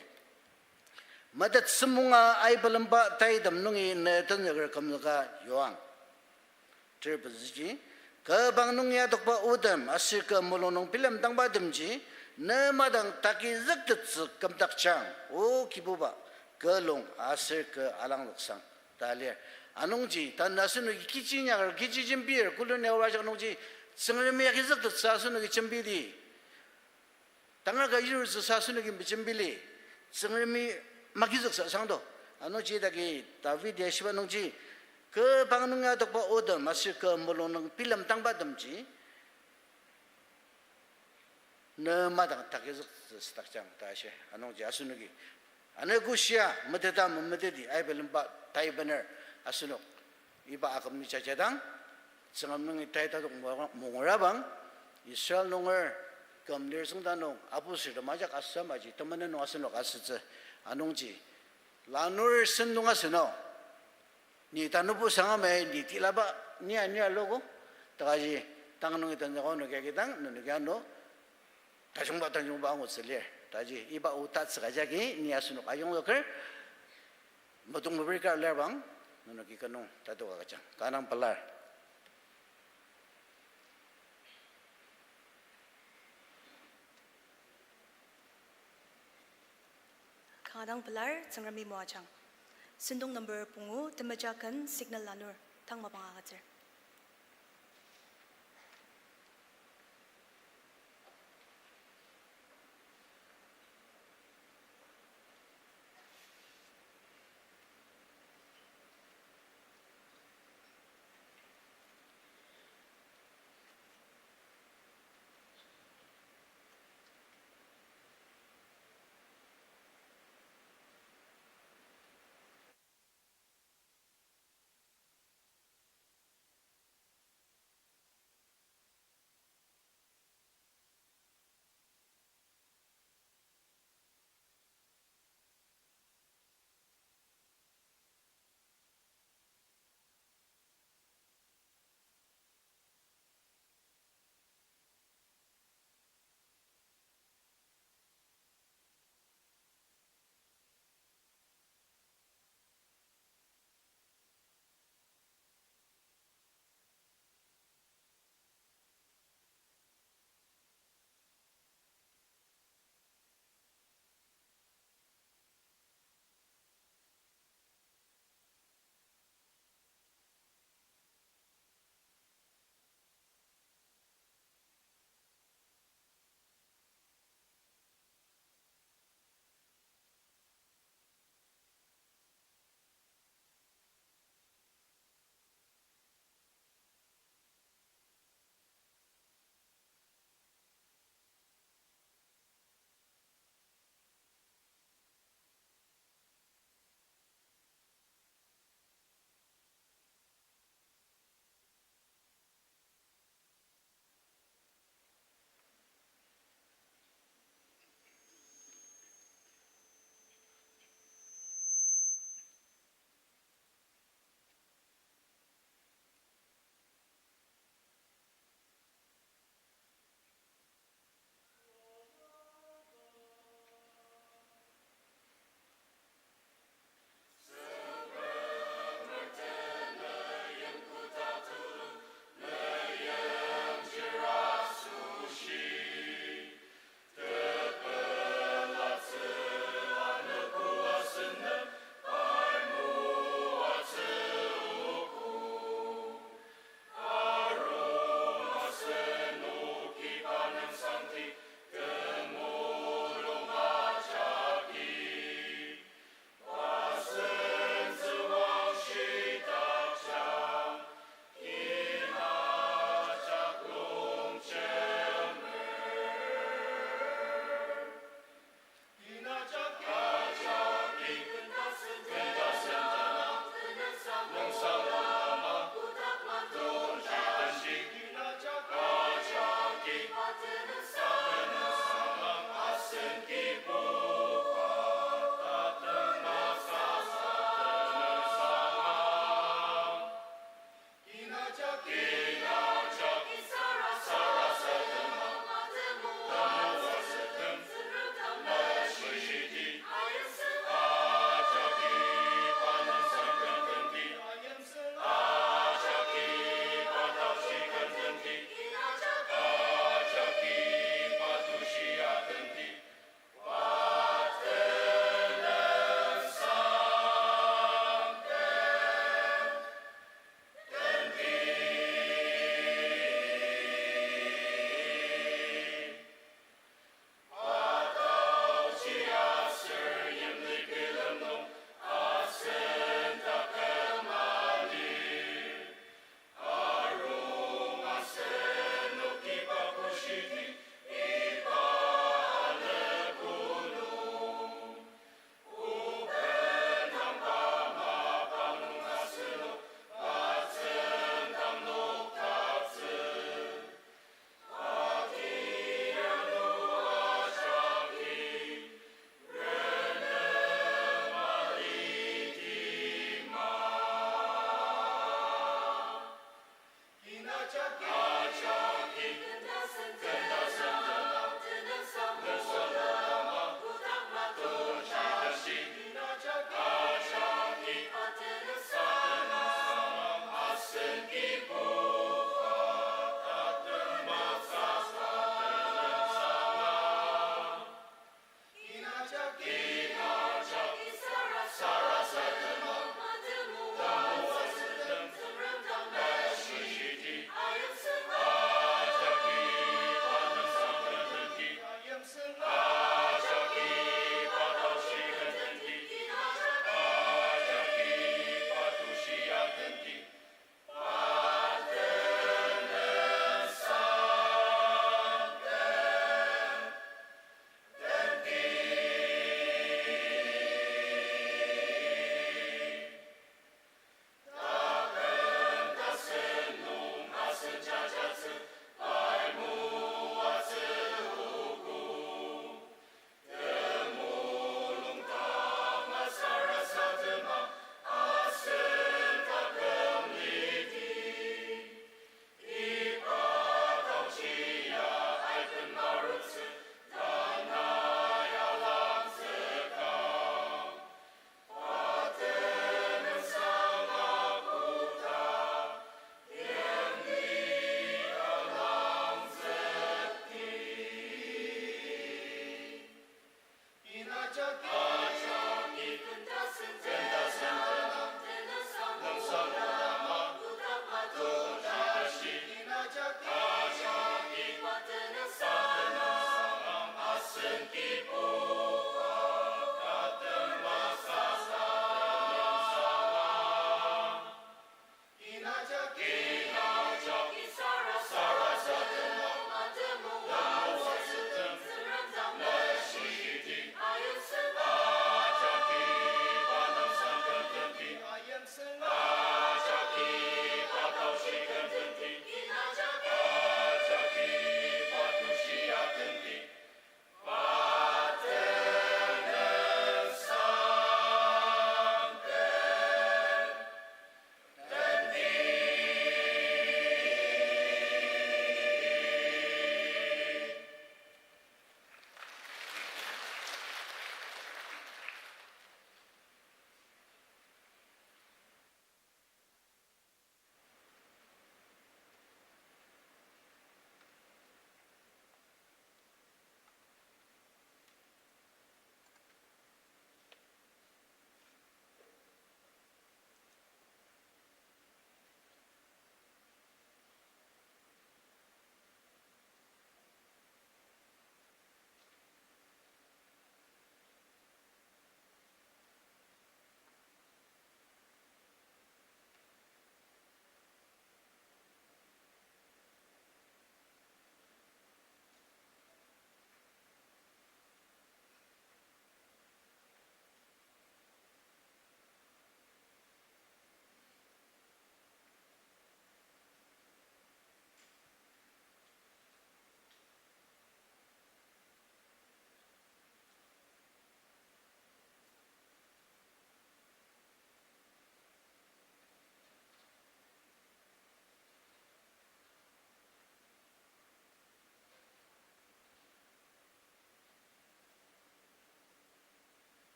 Metet semunga aibelemba taitem nungi ne tenzüker kümzüka yuang. Ter pezüji, kü bang nung yatokba otem aser kü mulung nung bilemdangbatemji, ne madang tagizüktettsü kümdakjang, O Kibuba, kü lung aser kü alangzüksang, ta lir. Anungji, tanü asenoki kechi inyaker, kechi jembir, kolonial rajak nungji, Tsüngremi agizüktettsü asenoki jembidi. Tangar ka yirtsüsa asenoki mejembili, Tsüngremi magizüksa sangdo. Anungji dagi David ya shiba nungji, kü bang nung yatokba otem aser kü mulung nung bilemdangbatemji, ne madang tagizüktsü südakjang ta shi. Anungji asenoki, ano koshia meteta memeteti aibelemba tai bener asenok iba aküm ni jajadang, Tsüngrem nungi tai tatok mo-, mongurabang, Israel nunger küm lir tsüngda nung apu sürtem ajak asütsü maji temenen nung asenok asütsü. Anungji, lanur sentong asünung, ni tanübo sangama ni tilaba, ni anir alogo, takaji, tang nungi tanjako nung kiakidang, nenoki ano tajungba tajungba angutsü lir. Taji iba o tatsüka jagi ni asenok ayongzüker, metung meperi kar lirbang, nenoki kü nung tatok agüjang. Kanga dang pelar. Kanga dang pelar, Tsüngremi moajang. Sentong number pungu, temeja ken, signal lanur, tang mapang agütsür.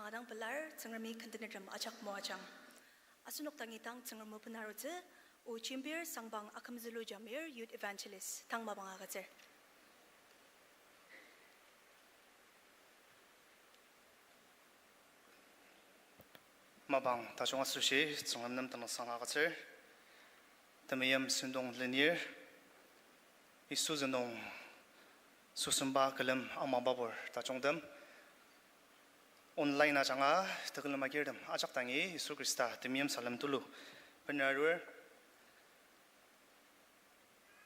Adang pelar Tsüngremi kentenertem ajak moajang. Asenok dangi tang Tsüngrem o benarutsü, o Jembir Sangpang Akümzülu Jamir Youth Evangelist tang mapang agütsür. Mapang tajung asoshi Tsüngrem nem tenüngsang agütsür. Temeim sentong lenir, Yisu zünung süsemba külem amababur tajungtem, online ajanga tekülem agirtem ajak dangi Yisu Khrista temeim salem tulu bener arur.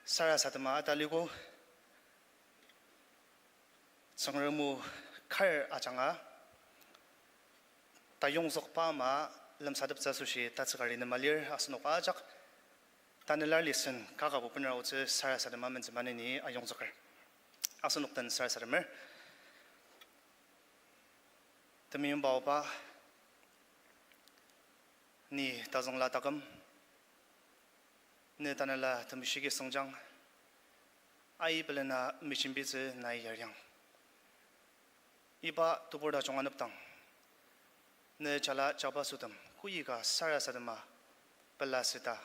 Sarasadema ataliko, Tsüngrem o kar ajanga tayongzükba ama lemsateptsü asoshi tatsükari nem alir, asenok ajak Tanela lesson kakabo bener aotsü sarasadema menzümaneni ayongzüker. Asenok den sarasademer. Temeimba Oba, ni tazüngla taküm, ne Tanela Temeshi agi sengjang, aibelena mejembitsü nai yariang. Iba tebur tajung anepdang, ne jala jabasotem koika sarasadema pelasüta,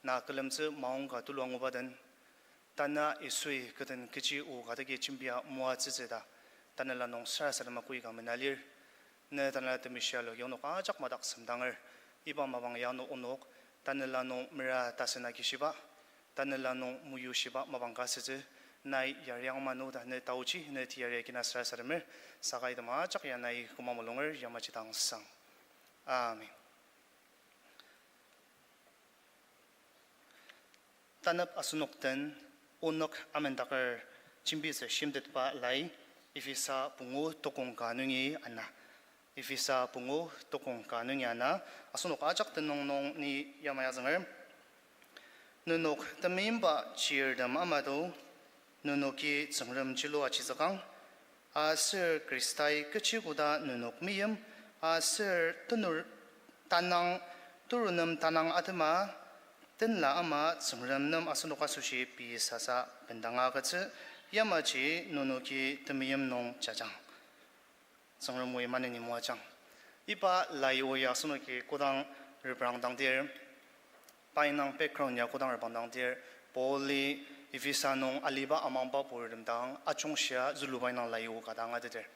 na külemtsü maongka tulu anguba den, tanü Yisui kü den kechi o ka dagi jembia moatsütsü ta, Tanela nung sarasadema koika menalir. Ne Tanela Temeshi aloki onok ajak madak semdanger. Iba mapang ya ano onok Tanela nung mera tasen akishiba, Tanela nung moyushiba mapang ka asütsü, nai yariang manu ta ne taochi ne teyari agina sarasademer, saka item ajak ya nai koma mulunger yamaji dang sang. Amen. Tanep asenok den onük amendaker jembitsü shimtetba lai, Ephesa pungu tokong ka nungi ana. Ephesa pungu tokong ka nungi ana, asenok ajak tenüng nung ni yamai azünger. Nenok temeimba chirtem amato, nenoki Tsüngrem chilu achizükang, aser Khristai kechi koda nenok meim, aser tenur tanang, terunem tanang atema, tenla ama Tsüngrem nem asenok asoshi pei sasa bendanga agütsü, yamaji nenoki temeim nung jajang. Tsüngrem o maneni moajang. Iba lai o ya asenoki kodang reprangdangdir, pai nung background ya kodang reprangdangdir, Paul-i Ephesa nung aliba amangba purtem dang ajungshia züluba indang lai o ka dang ateter.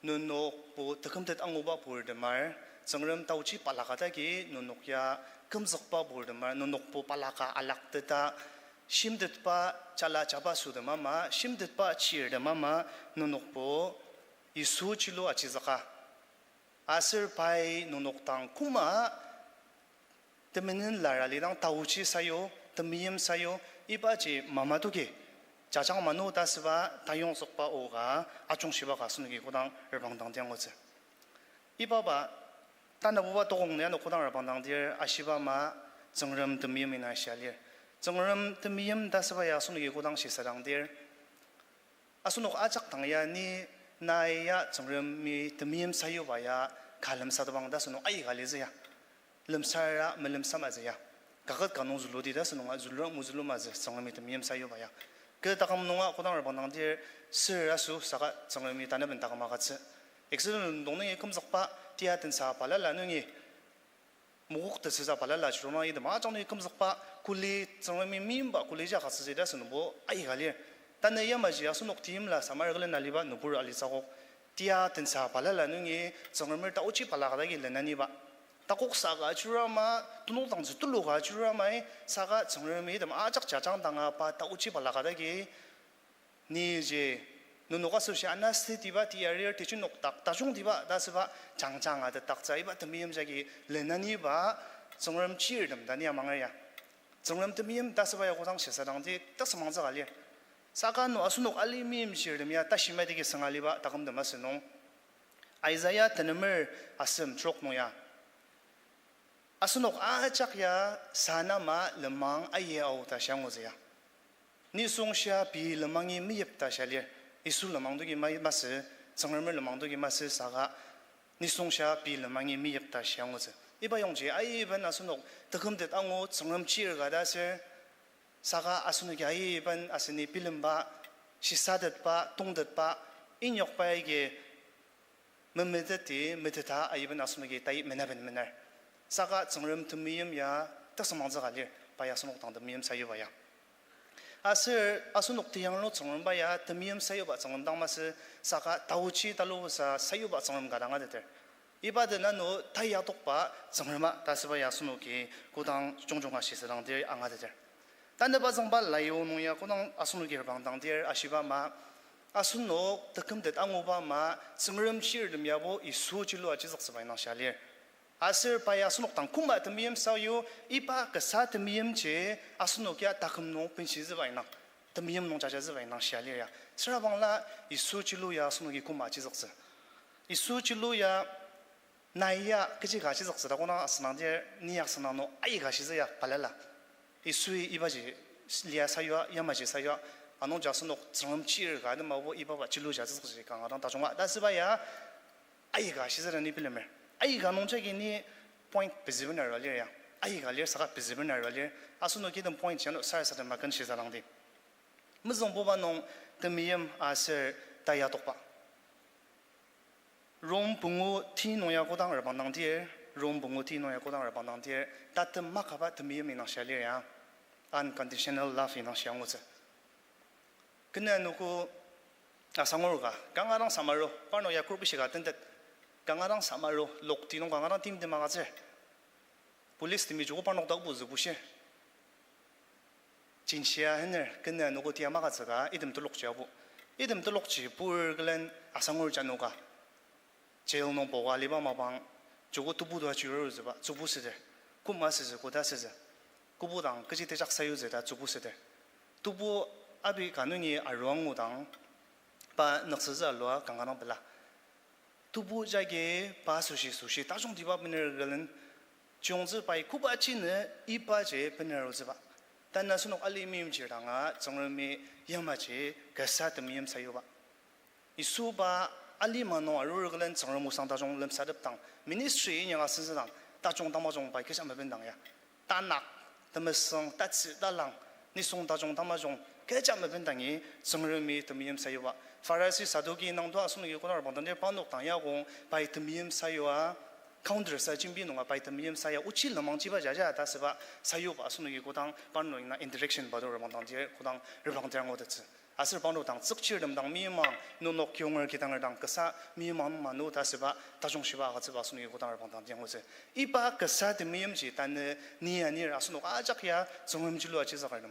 Nenokbo tekümtet anguba purtemar, Tsüngrem taochi balaka dagi nenok ya kümzükba purtemar, nenokbo balaka alakteta, shimtetba jala jabasotem ama, shimtetba chirtem ama, nenokbo Yisu chilu achizüka. Aser pai nenok dang koma temenen lara lidang taochi sayu, temeim sayu, ibaji mamatoki jajang manu ta asüba tayongzükba o ka ajungshiba ka asenoki kodang reprangdangdir angutsü. Ibaba tanabuba tokong ni ano kodang reprangdangdir ashiba ama Tsüngrem temeim ina shia lir. Tsüngrem temeim ta asüba ya asenoki kodang shisadangdir, asenok ajak dang ya ni nai ya Tsüngremi temeim sayuba ya ka lemsatepang ta asenok aika litsü ya. Lemsara melemsamatsü ya. Kaket ka nung züludi ta asenok a zülur mozülumatsü Tsüngremi temeim sayuba ya. Kü taküm nunga kodang reprangdangdir sür aso saka Tsüngremi tanaben taküm agütsü. Accident lendong nungi kümzükba tia tensa balala nungi mokok tetsüsa balala chiruma item ajak nungi kümzükba kuli Tsüngremi meimba kuliji agütsütsü ta asenobo aika lir. Tanü yamaji asenok teimla samar külen aliba nübur alitsü akok. Tia tensa balala nungi Tsüngremer taochi balaka dagi lenaniba. Takok saka chiruma, tunok dangtsü tuluka chirumai, saka Tsüngremi item ajak jajang danga pa taochi balaka dagi niji, nenok asoshi anasitiba tiyarir tiji nokdak tajungtiba ta asüba jangjang atetaktsü iba temeim jagi lenaniba Tsüngrem chirtem ta ni amanger ya. Tsüngrem temeim ta asüba ya kodang shisadangdi tasümangtsü ka lir. Saka no asenok ali meimchirtem ya tashi maitiki sünga aliba takümtem asünung. Isaiah tenemer asem trok nung ya. Asenok ajak ya sanama lenmang ayi ao ta shia angutsü ya. Nisung shia pei lenmangi meyip ta shia lir. Yisu lenmang doki ma-, masü, Tsüngremer lenmang doki masü saka nisung shia pei lenmangi meyip ta shia angutsü. Iba yongji aiben asenok tekümtet angu Tsüngrem chir ka ta aser saka asenoki aiben aseni bilemba, shisatetba, tongtetba, inyakba agi Memeteti meteta aiben asenoki tai menaben mener. Saka Tsüngrem temeim ya tasümangtsüka lir, pai asenok dang temeim sayuba ya. Aser asenok tiyanglur Tsüngremba ya temeim sayuba Tsüngrem dang masü, saka taochi talusa sayuba Tsüngrem ka dang angateter. Iba den ano tai yatokba Tsüngrema ta asüba ya asenoki kodang jungjunga shisadang dir angateter. Tanü pa züngba laishiba nung ya kodang asenoki reprangdang dir ashiba ama, asenok tekümtet anguba ama, Tsüngrem chirtem yabo Yisu chilua chizüktsüba inang shia lir. Aser pai asenok dang koma temeim sayu, iba kasa temeimji asenok ya taküm nung benshitsüba inang, temeim nung jajatsüba inang shia lir ya. Süra bangla Yisu chilu ya asenoki koma chizüktsü. Yisu chilu ya nai ya kechi ka chizüktsü ta kodang asüngdang dir, ni asengnang nung aika shitsü ya balala. Yisui ibaji lia sayua, yamaji sayua, anungji asenok Tsüngrem chir ka atemabo ibaba chiluji atsütsüji kanga dang tajunga ta asüba ya, aika shitsü ta ni bilemer. Aika nung jagi ni point pezüben arua lir ya. Aika lir saka pezüben arua lir. Asenoki item point ji ano sarasadema ken shisadangdi. Mezüngbuba nung temeim aser tai yatokba. Rom pungu ti nung ya kodang reprangdang dir, Rom pungu ti nung ya kodang reprangdang dir, tatem makaba temeim inang shia lir ya, unconditional love inang shia angutsü. Kena anogo asangur ka, kanga dang samaru, parnok ya group ishika tentet, kanga dang samaru, lokti nung kanga dang timtem agütsür. Police temi joko parnok dak buzü bushir. Jinshia hiner, kena anogo tia magütsüka, item telokji apu. Item telokji pur külen asangur janoka jail nung poka aliba mapang, joko tebu to ajurutsüba, tsübu süter. Koma sütsü, koda sütsü. Kobu dang kechi tejak sayutsü ta tsübu süter. Tebu abi ka nungi arua ngudang, pa nüksütsü alua kanga dang pela. Tebu jagi pa asoshi asoshi tajungtiba bener külen, chiyongtsü pai koba jinü ibaji bener arutsüba. Tanü asenok alima meimchir danga Tsüngremi yamaji kasa temeim sayuba. Yisuba alima nung arur külen Tsüngrem osang tajung lemsatepdang, ministry inyaka sütsüdang, tajung tamajung pai kecha mebendang ya. Tanak, temesüng, tatsü, talang, nisung tajung tamajung kecha mebendangi Tsüngremi temeim sayuba. Pharisi, Saduki nungto asenoki kodang reprangdang dir parnok dang yakong pai temeim sayua, counter sa jembi nunga pai temeim saya, ochi lenmangjiba jaja ta asüba sayuba asenoki kodang parnok indang interaction bado reprangdang dir kodang reprangdir angutettsü. Aser parnok dang tsükchirtem dang meimang, nenok kiyonger kidanger dang kasa meimang manu ta asüba tajung shiba agütsüba asenoki kodang reprangdang dir angutsü. Iba kasa temeimji tanü ni anir asenok ajak ya Tsüngrem chilua chizükertem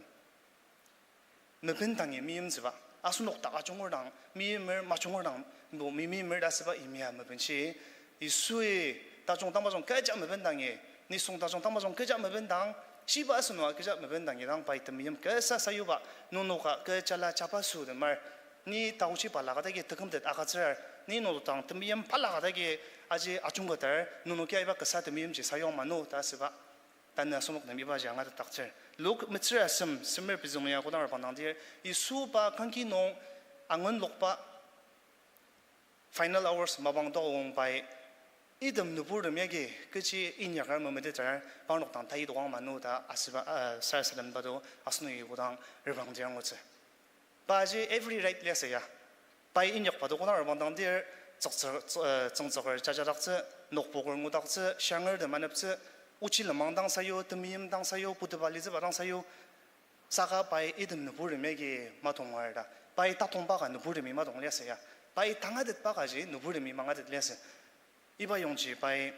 mebendangi meimtsüba. Asenok dak ajunger dang meimer, majunger dang bo meimer ta asüba imya mebenshi. Yisui tajung tamajung kecha mebendangi, nisung tajung tamajung kecha mebendang, shiba asenok kecha mebendangi dang pai temeim kasa sayuba, nenoka kechala jabaso temar, ni taochi balaka dagi tekümtet agütsür, ni nenok dang temeim balaka dagi aji ajungketer, nenoki iba kasa temeimji sayuang manu ta asüba. Tanü asenok nem ibaji angatetdaktsür. Luk metsür asem semer pezü nung ya kodang reprangdang dir, Yisu pa kangki nung angenlokba final hours mapang tokong pai, item nüburtem yagi kechi inyaker memeteter parnok dang tai tokang manu ta asüba, uh, sarasademba do asenoki kodang reprangdir angutsü. Paji every right liasü ya. Pai inyakba to kodang reprangdang dir, tsüktsü-, tsü-, uh, tsüngtsüker jajadaktsü, nokpoker ngudaktsü, shangertem aneptsü, ochi lenmang dang sayu, temeim dang sayu, putepa litsüba dang sayu, saka pai item nüburtem yagi matongar ta. Pai tatongba ka nüburtemi matong liasü ya. Pai tangatetba kaji nüburtemi mangatet liasü. Iba yongji pai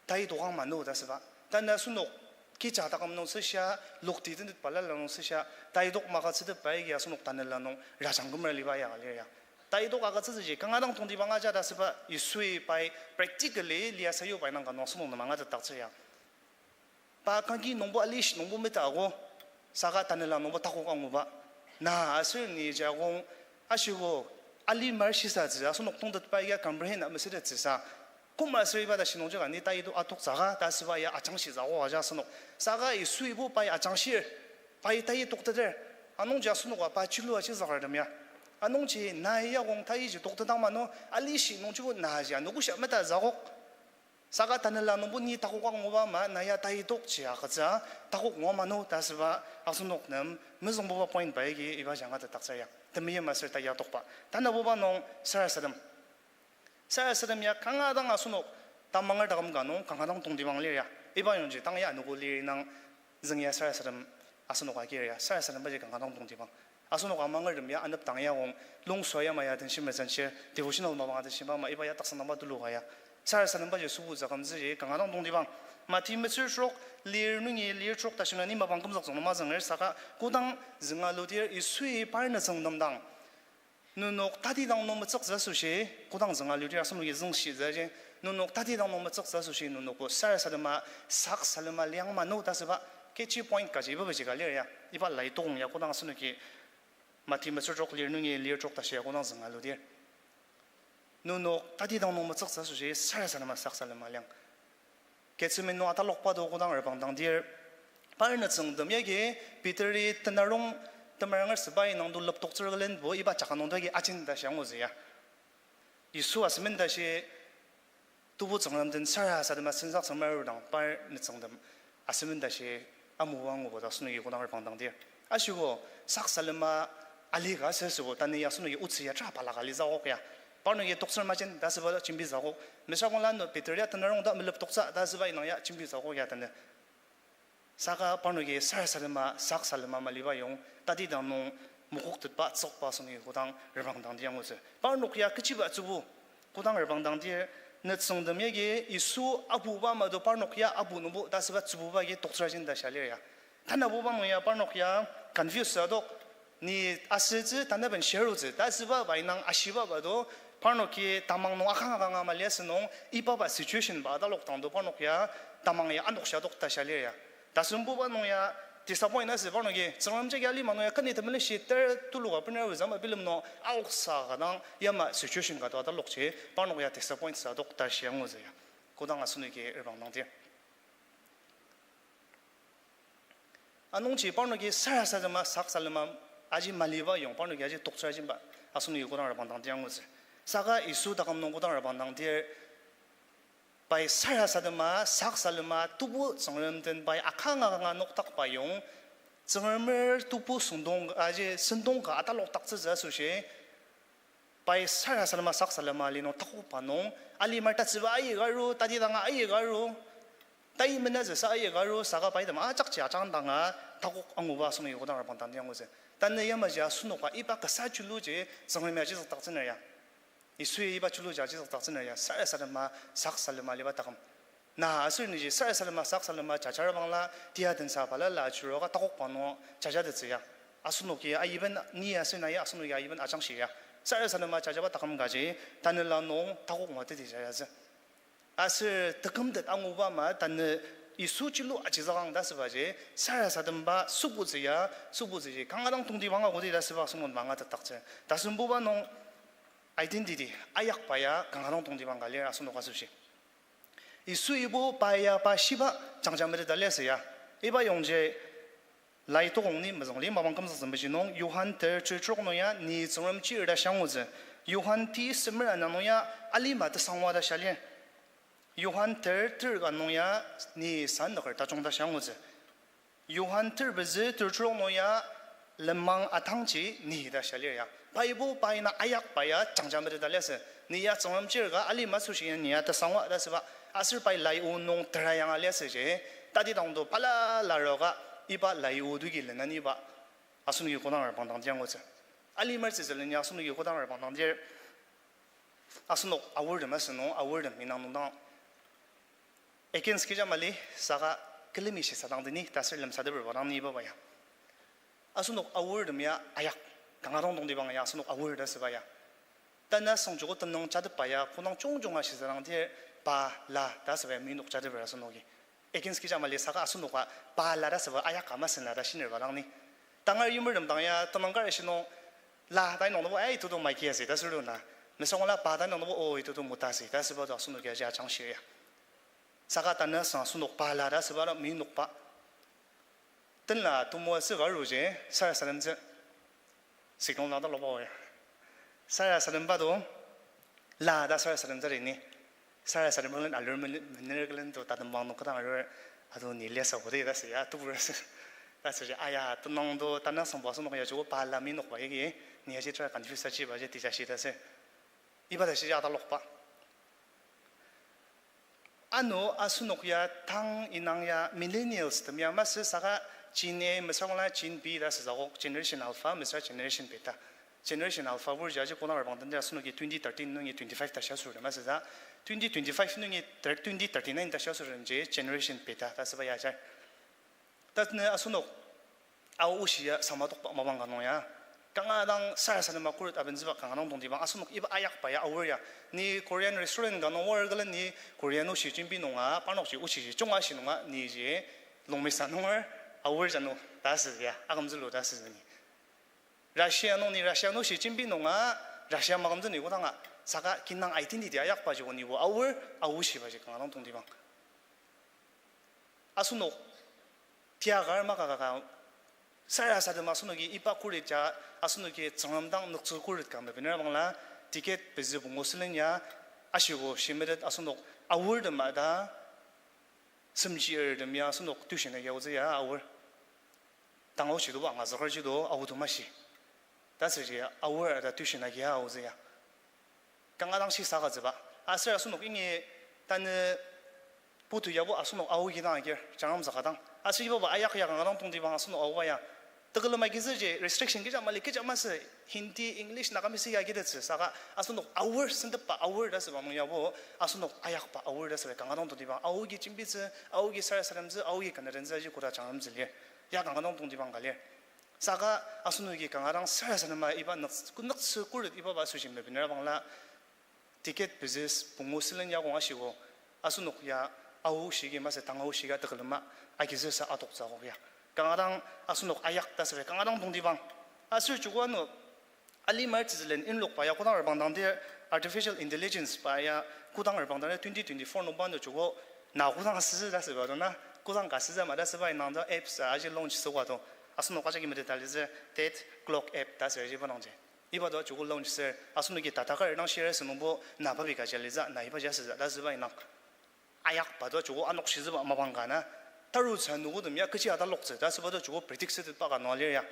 tai tokang manu ta asüba. Tanü asenok kecha taküm nung süshia, lokti tentet balala nung süshia, tai tok magütsütep pai agi asenok tanela nung rajang kümer aliba ya ka lir ya. Tai tok agütsütsüji kanga dang tongtibang aja ta asüba Yisui pai practically lia sayu pai nung ka nung asenok nem angatetdaktsür ya. Pa kangki nungbo alishi nungbo metago, saka tanela nungbo takok anguba. Na aser ni jakong ashiko alimar shisatsü asenok tongtetba ya comprehend amesütettsüsa. Koma aser iba ta shinungji ka ni tai tok atoktsüka ta asüba ya ajangshitsü ago aja asenok. Saka Yisuibo pai ajangshir, pai tai tokteter. Anungji asenoka pa chilua chizükertem ya. Anungji na yakong taiji toktetang manu, alishi nungjibo naji anogoshia metatsü akok. Saka tanela nungbo ni takok anguba ama na ya tai tokji agütsü, takok ngua manu ta asüba asenok nem mezüngbuba point pai agi ibaji angatetdaktsür ya. Temeim aser tai yatokba. Tanabuba nung sarasadem. Sarasadem ya kanga dang asenok tamanger taküm ka nung kanga dang tongtibang lir ya. Iba yongji tang ya anogo lir nung züng ya sarasadem asenok agir ya. Sarasadembaji kanga dang tongtibang. Asenok amangertem ya anepdang ya kong lungsua ya maya den shimetsü shir devotional mapang aden shimba ama iba ya taksang dangba tulu ka ya. Sarasadembaji sübu zakümtsüji kanga dang tongtibang. Mati metsür trok lir nungi lir trok ta shimla ni mapang kümzük züng nung mazünger saka kodang zünga ludir Yisui par nütsüngtem dang nenok tatidang nung metsüktsü asoshi, kodang zünga ludir asenoki züngshitsüji, nenok tatidang nung metsüktsü asoshi nenokbo sarasadema, sak salema liang ma no ta asüba, catchy point kaji iba baji ka lir ya, iba lai tokong ya kodang asenoki Mati metsür trok lir nungi lir trok ta shia kodang zünga ludir. Nenok tatidang nung metsüktsü asoshi sarasadema sak salema liang. Gethsemane nung atalokba to kodang reprangdangdir, par nütsüngtem yagi Peteri tenarong temeranger sepai nung to leptoktsür külenbo iba jaka nung to yagi ajin ta shia angutsü ya. Yisu asemen tashi tubu Tsüngrem den sarasadema sensaksüng marudang par nütsüngtem asemen tashi amuba anguba ta asenoki kodang reprangdangdir. Ashiko, sak salema ali ka asüsübo tanü ya asenoki otsü ya tra balaka litsü akok ya. Parnoki toktsür majin ta asüba jembitsü akok. Mesüra bangla no Peteri ya tenarong ta meleptoktsü ta asüba inang ya jembitsü akok ya tanü. Saka parnoki sarasadema, sak salema maliba yong, tatidang nung mokoktetba, tsükba asenoki kodang reprangdangdir angutsü. Parnok ya kechiba tsübu, kodang reprangdangdir, nütsüngtem yagi Yisu apuba ama to parnok ya apu nungbo ta asüba tsübuba agi toktsür ajin ta shia lir ya. Tanabuba nung ya parnok ya confuse adok, ni asütsü tanaben shiarutsü ta asüba bai nung ashiba ba to, parnoki tamang nung akang akanga mali asünung, ibaba situation ba atalok dang to parnok ya tamang ya anokshadok ta shia lir ya. Tasembuba nung ya disappoint asü parnoki, Tsüngrem jagi alima nung ya kani temelen shi ter tuluka bener zama bilem nung aoksa ka dang yama situation ka to atalokji, parnok ya disappoint sa adok ta shia angutsü ya. Kodang asenoki reprangdangdir. Anungji parnoki sarasadema, sak salema, aji maliba yong, parnoki aji toktsür ajinba, asenoki kodang reprangdangdir angutsü. Saka Yisu taküm nung kodang reprangdangdir, pai sarasadema, sak salema, tubu Tsüngrem den pai akanga akanga noktakba yong, Tsüngremer tubu sentong aji sentong ka atalokdaktsütsü asoshi, pai sarasadema, sak salema ali nung takokba nung, alimar tatsüba aika aru, tatidanga aika aru, tai menazüsa aika aru, saka pai tema ajakji ajangdanga takok anguba asenoki kodang reprangdangdir angutsü. Tanü yamaji asenoka iba kasa juluji Tsüngremi ajizükdaktsüner ya. Yisui iba juluji ajizükdaktsüner ya, sarasadema, sak salema aliba taküm. Na aser niji sarasadema, sak salema jajar bangla, tia tensa balala ajuruka takokba nung jajatettsü ya. Asenoki aiben ni aser nai asenoki aiben ajangshi ya. Sarasadema jajaba taküm kaji, tanela nung takok ngua teti jajatsü. Aser tekümtet anguba ama tanü Yisu jilu ajizükang ta asübaji, sarasademba sübutsü ya, sübutsüji kanga dang tongtibang agudi ta asüba asenok mangatetdaktsü. Tasembuba nung identity, ayakba ya kanga dang tongtibang ka lir asenok asoshi. Yisuibo pa ya pa shiba jangja meteta liasü ya. Iba yongji lai tokong ni mezüngli mapang kümzüktsü meji nung, Johan ter ter trok nung ya ni Tsüngrem chir ta shia angutsü. Johan ti semer ana nung ya alima tesangwa ta shia lir. Johan ter ter ka nung ya ni sannüker tajung ta shia angutsü. Johan ter pezü ter trok nung ya lenmang atangji ni ta shia lir ya. Paibo pai na ayakba ya jangja meteta liasü. Ni ya Tsüngrem chir ka alima asoshi ya ni ya tesangwa ta asüba. Aser pai lai o nung tera yanga liasüji, tatidang to balala aroka iba lai o toki lenaniba. Asenoki kodang reprangdangdir angutsü. Alimer tsütsülen ya asenoki kodang reprangdangdir. Asenok aortem asünung, aortem inang nungdang against kecha mali, saka külemi shisadang deni ta aser lemsateper ba dang ni iba ba ya. Asenok aortem ya ayak, kanga dang tongtibang ya asenok aor ta asüba ya. Tanü asüng joko tenüng jatepba ya, kodang jungjunga shisadang dir pa la ta asüba ya meinok jateper asenoki. Against kecha mali saka asenoka pa la ta asüba ayak ka masena ta shiner ba dang ni. Tangar yimertem dang ya tenüng kar shi nung la ta inung nungbo, ai, itutu maiki ase ta sür na. Mesüra la pa ta inung nungbo, o, itutu mota ase ta asüba to asenoki aji ajangshir ya. Saka tanü asüng asenok pa la ta asüba la meinokba. Tenla temoatsü ka aruji, sarasademtsü. Signal na ta loba ya. Sarasademba to, la ta sarasademtsü ni. Sarasademba len alur men-, mener külen to tatembang nung kodang arur, ato ni liasa kodi ta asü ya, tebur asü. Ta asüji, aya, tenüng to, tanü asüngbo asenok ya joko pa la meinokba yagi, ni aji tera confuse aji ba ji tija shi ta asü. Iba ta shiji atalokba. Ano asenok ya tang inang ya millennials tem ya masü saka Gen A mesüra bangla Gen B ta süzakok, Generation Alpha mesüra Generation Beta. Generation Alpha purji aji kodang arbang tenti asenoki twenty thirteen nungi twenty-five ta shia sürdem asüsa. Twenty twenty-five nungi thir-, twenty thirty-nine ta shia sürdemji Generation Beta ta süba ya ajar. Tanü asenok Ao oshi ya samatokba mapang ka nung ya, kanga dang sarasadema khuret abentsüba kanga dang tongtibang asenok iba ayakba ya aor ya. Ni Korean restaurant ka nung oar külen ni Korean oshi jembi nunga, parnokji oshi ji junga shi nunga, ni ji Longmisa nunger aor jano ta asü ya, akümtsülu ta asü ni. Russia nung ni Russia oshi jembi nunga, Russia makümtsü ni kodanga, saka kinang identity ayakba ji o nibo aor, ao oshiba ji kanga dang tongtibang. Asenok tiakar maka kaka sarasadema asenoki iba khuret ja, asenoki Tsüngrem dang nüktsü khuret ka mebenera bangla, ticket pezü pungu sülen ya, ashiko shimetet asenok aor tema ta, semchir tem ya asenok tuition agi aotsü ya aor. Tang aoshi toba angazüker ji to aotu mashi. Ta süji aor ta tuition agi aotsü ya. Kanga dang shi sakatsüba. Aser asenok ingi tanü putu yabo asenok ao kidang agir, Tsüngrem saka dang. Aser ibaba ayak ya kanga dang tongtibang asenok aoba ya. Tekülem agizüji restriction kecha mali kecha masü Hindi, English, Nagamese ya agitetsü saka asenok aor sentepba aor ta süba nung yabo asenok ayakba aor ta süba kanga dang tongtibang aoki jembitsü, aoki sarasademtsü, aoki kanadentsü aji koda Tsüngrem tsü lir. Ya kanga dang tongtibang ka lir. Saka asenoki kanga dang sarasadema iba nük-, nüktsü khuret ibaba asoshi mebenera bangla ticket pezü pungu sülen ya kong ashiko, asenok ya ao shigi masü tang ao shiga tekülema agizüsa atoktsü akok ya. Kanga dang asenok ayak ta süba kanga dang tongtibang. Aser joko ano alimar tsütsülen inlokba ya kodang reprangdangdir artificial intelligence ba ya kodang reprangdangdir twenty twenty-four nungba ano joko na kodang asütsü ta süba to na, kodang ka asütsü ma ta süba indang to apps a aji launch süba to. Asenok ajaki meteta litsü Dead Clock app ta süa ji pa nungji. Iba to joko launch sür, asenoki tata kar dang share sünungbo na pabi ka ja litsü, na iba ja sütsü ta süba indang. Ayakba to joko anokshitsüba mapang ka na. Tarutsü anogotem ya kechi ataloktsü ta süba to joko predict sütetba ka nung alir ya.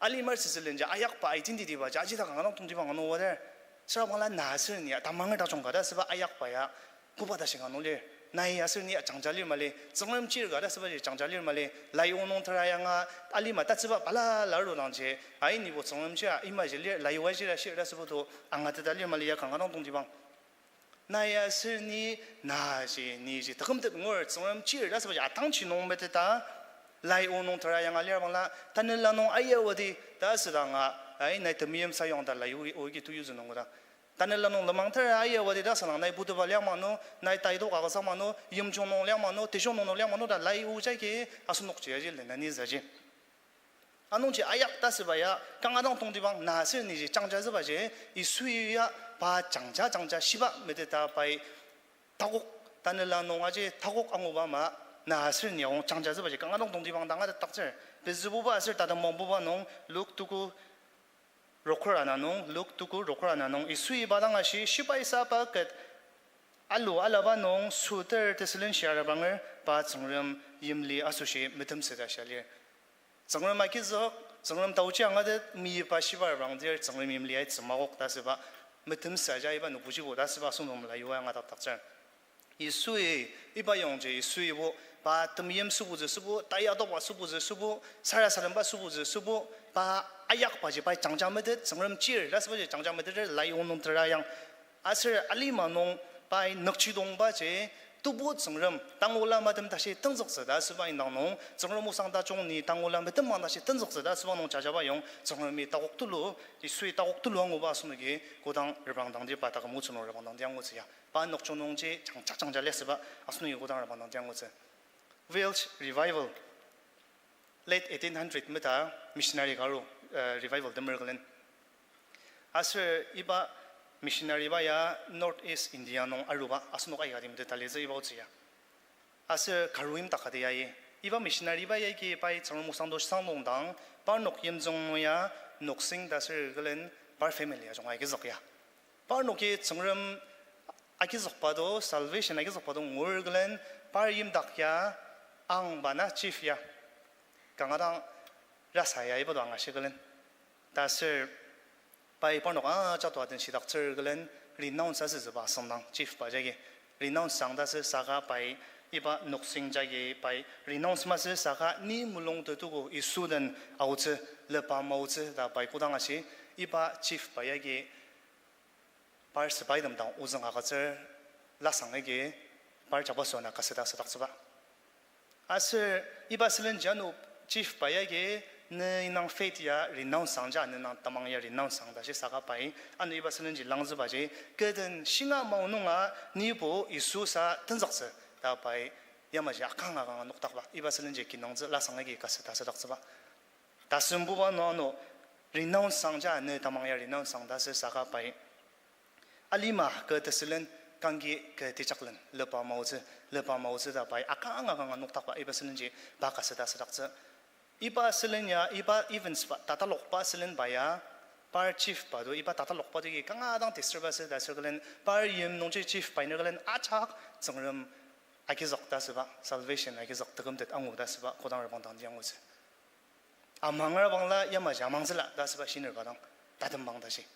Alimar tsütsülenji ayakba identity ba ja ajida kanga dang tongtibang ano water. Süra bangla na aser ni ya tamanger tajung ka ta süba ayakba ya koba ta shinga nung lir. Nai aser ni ya jangja lir mali, Tsüngrem chir ka ta sübaji jangja lir mali, lai o nung tera yanga alima tatsüba balala arudangji, ai nibo Tsüngrem chir a imaji lir, lai o ajira shir ta süba to angateta lir mali ya kanga dang tongtibang. Nai aser ni, naji, niji, takümtet ngur, Tsüngrem chir ta sübaji atangji nung meteta, lai o nung tera yanga lir bangla, tanela nung ayawadi ta südanga, ai nai temeim sayuang ta lai o, ogi tuyu zünung koda. Tanela nung lenmang tera ayawadi ta südang nai putuba liang manu, nai taito kaka sa manu, yimjung nung liang manu, tejung nung nung liang manu ta lai o jagi, asenokji aji lena ni zaji. Anungji ayak ta süba ya, kanga dang tongtibang na aser niji jangjatsübaji, Yisui ya pa jangja jangja shiba meteta pai takok, tanela nung aji takok anguba ama, na aser ni aong jangjatsübaji kanga dang tongtibang dang atetdaktsür. Pezübuba aser tatemangbuba nung, Luk tuku rokur ana nung, Luk tuku rokur ana nung, Yisui pa dang ashi, shibai saba ket alu alaba nung süter tesülen shiarabanger pa Tsüngrem yimli asoshi metemsü ta shia lir. Tsüngrem agizük, Tsüngrem taochi angatet, meyipa shiba arabangdir Tsüngrem yimli aitsü makok ta süba, metemsü aja iba nübujibo ta süba asenok mela yua angatetdaktsür. Yisui, iba yongji Yisuibo, pa temeim sübutsü sübu, taya tokba sübutsü sübu, sarasademba sübutsü sübu, pa ayakbaji pai jangja metet, Tsüngrem chir ta sübaji jangja metet, lai o nung tera yang. Aser alima nung pai nükjidongbaji, tebu Tsüngrem, tangula metem tashi tenzüktsü ta süba indang nung, Tsüngrem osang tajung ni tangula metem mang tashi tenzüktsü ta süba nung jajaba yong, Tsüngremi takok tulu, Yisui takok tulu anguba asenoki kodang reprangdangdir pa taküm otsü nung reprangdangdir angutsü ya. Pa nokjung nungji jangja jangja liasüba asenoki kodang reprangdangdir angutsü. Welsh Revival. Late eighteen hundred meta missionary ka aru, uh, revival temer külen. Aser iba missionary ba ya North East India nung aruba asenok aikati meteta litsü iba otsü ya. Aser Garo yimdak kati yayi. Iba missionary ba yagi pai Tsüngrem osang to sang nungdang, parnok yimjung nung ya Noksing ta aser külen par family ajung agizük ya. Parnoki Tsüngrem agizükba to, salvation agizükba to ngur külen, par yimdak ya, angba na chief ya. Kanga dang rasa ya iba to angashi külen. Ta aser pai parnok ajak to aden shidaktsür külen, renounce asütsüba asüngdang chief ba jagi. Renounce sang ta sü saka pai, iba noksengsang jagi pai renounce masü saka ni mulung tetuko Yisu den aotsü, lepa maotsü ta pai kodang ashi, iba chief pa yagi par sepaitem dang ozüng agütsür, lasang agi par jabaso ana kasüta südaktsüba. Aser iba sülenji ano chief pa yagi, ne indang faith ya renounce sang ja, ne indang tamang ya renounce sang ta shi saka pai, ano iba sülenji langzübaji, kü den shinga mao nunga nibo Yisu sa tenzüktsü ta pai yamaji akanga kanga nokdakba. Iba sülenji kinungtsü lasang agi kasüta südaktsüba. Tasembuba nung ano renounce sang ja, ne tamang ya renounce sang ta sü saka pai alima kü tesülen, kangki kü tejaklen, lepa maotsü, lepa maotsü ta pai akanga kanga nokdakba. Iba sülenji pa kasüta südaktsü. Iba sülen ya, iba events pa, tatalokba sülen pa ya, par chief pa do, iba tatalokba do ki kanga dang disturb asü ta sür külen, par yim nungji chief pa iner külen ajak Tsüngrem agizük ta süba, salvation agizük, tekümtet angu ta süba kodang reprangdangdi angutsü. Amanger bangla yamaji amangtsüla ta süba shinerba dang, tatembang tashi.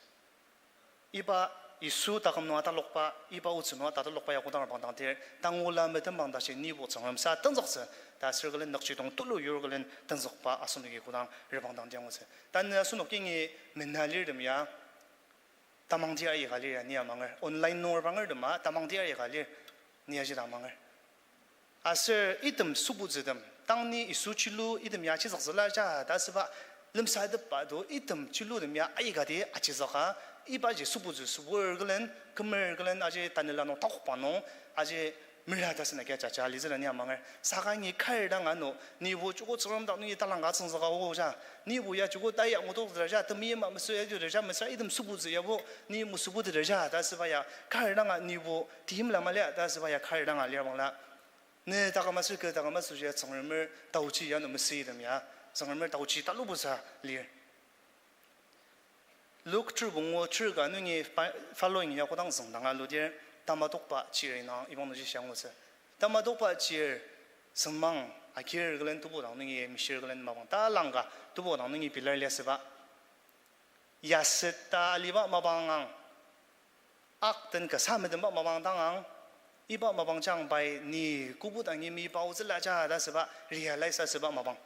Iba Yisu taküm nung atalokba, iba otsü nung tatalokba ya kodang reprangdangdir, tangula metembang tashi nibo Tsüngrem sa tenzüktsü ta sür külen, nükjidong tulu yur külen tenzükba asenoki kodang reprangdangdi angutsü. Tanü asenok yangi mena lirtem ya, tamangdir aika lir ya ni amanger. Online nung repranger tema tamangdir aika lir, ni aji ta amanger. Aser item sübutsütem, tang ni Yisu chilu item ya chizüktsüla ja ta süba lemsatepba do, item chilutem ya aikati achizüka, ibaji sübutsü sübur külen, kümer külen, aji tanela nung takokba nung, aji mera ta sena kia jaja litsüla ni amanger. Saka ni kar dang ano, nibo joko Tsüngrem dak nungi talangka tsüngzüka ogo ja, nibo ya joko taya ngudoktsüla ja, temeim a mesü ya jüla ja, mesüra item sübutsü yabo ni mesübutsüla ja ta süba ya kar danga nibo timla malia ta süba ya kar danga lir bangla, ne taküm aser kü taküm asoshi ya Tsüngremer taochi ya ano mesüitem ya, Tsüngremer taochi talubusa lir. Luk ter pungu ter ka nungi fa-, following ya kodang züngdanga ludir, tamatokba chir indang iba nungji shia angutsü. Tamatokba chir sengmang agir külen tebudang nungi mishir külen mapang talangka tebudang nungi pilar liasüba. Yaset ta aliba mapang ang, ak den kasa metemba mapang dang ang, iba mapang jang pai ni kübok dangi meyipa aotsüla ja ta süba realize asüba mapang.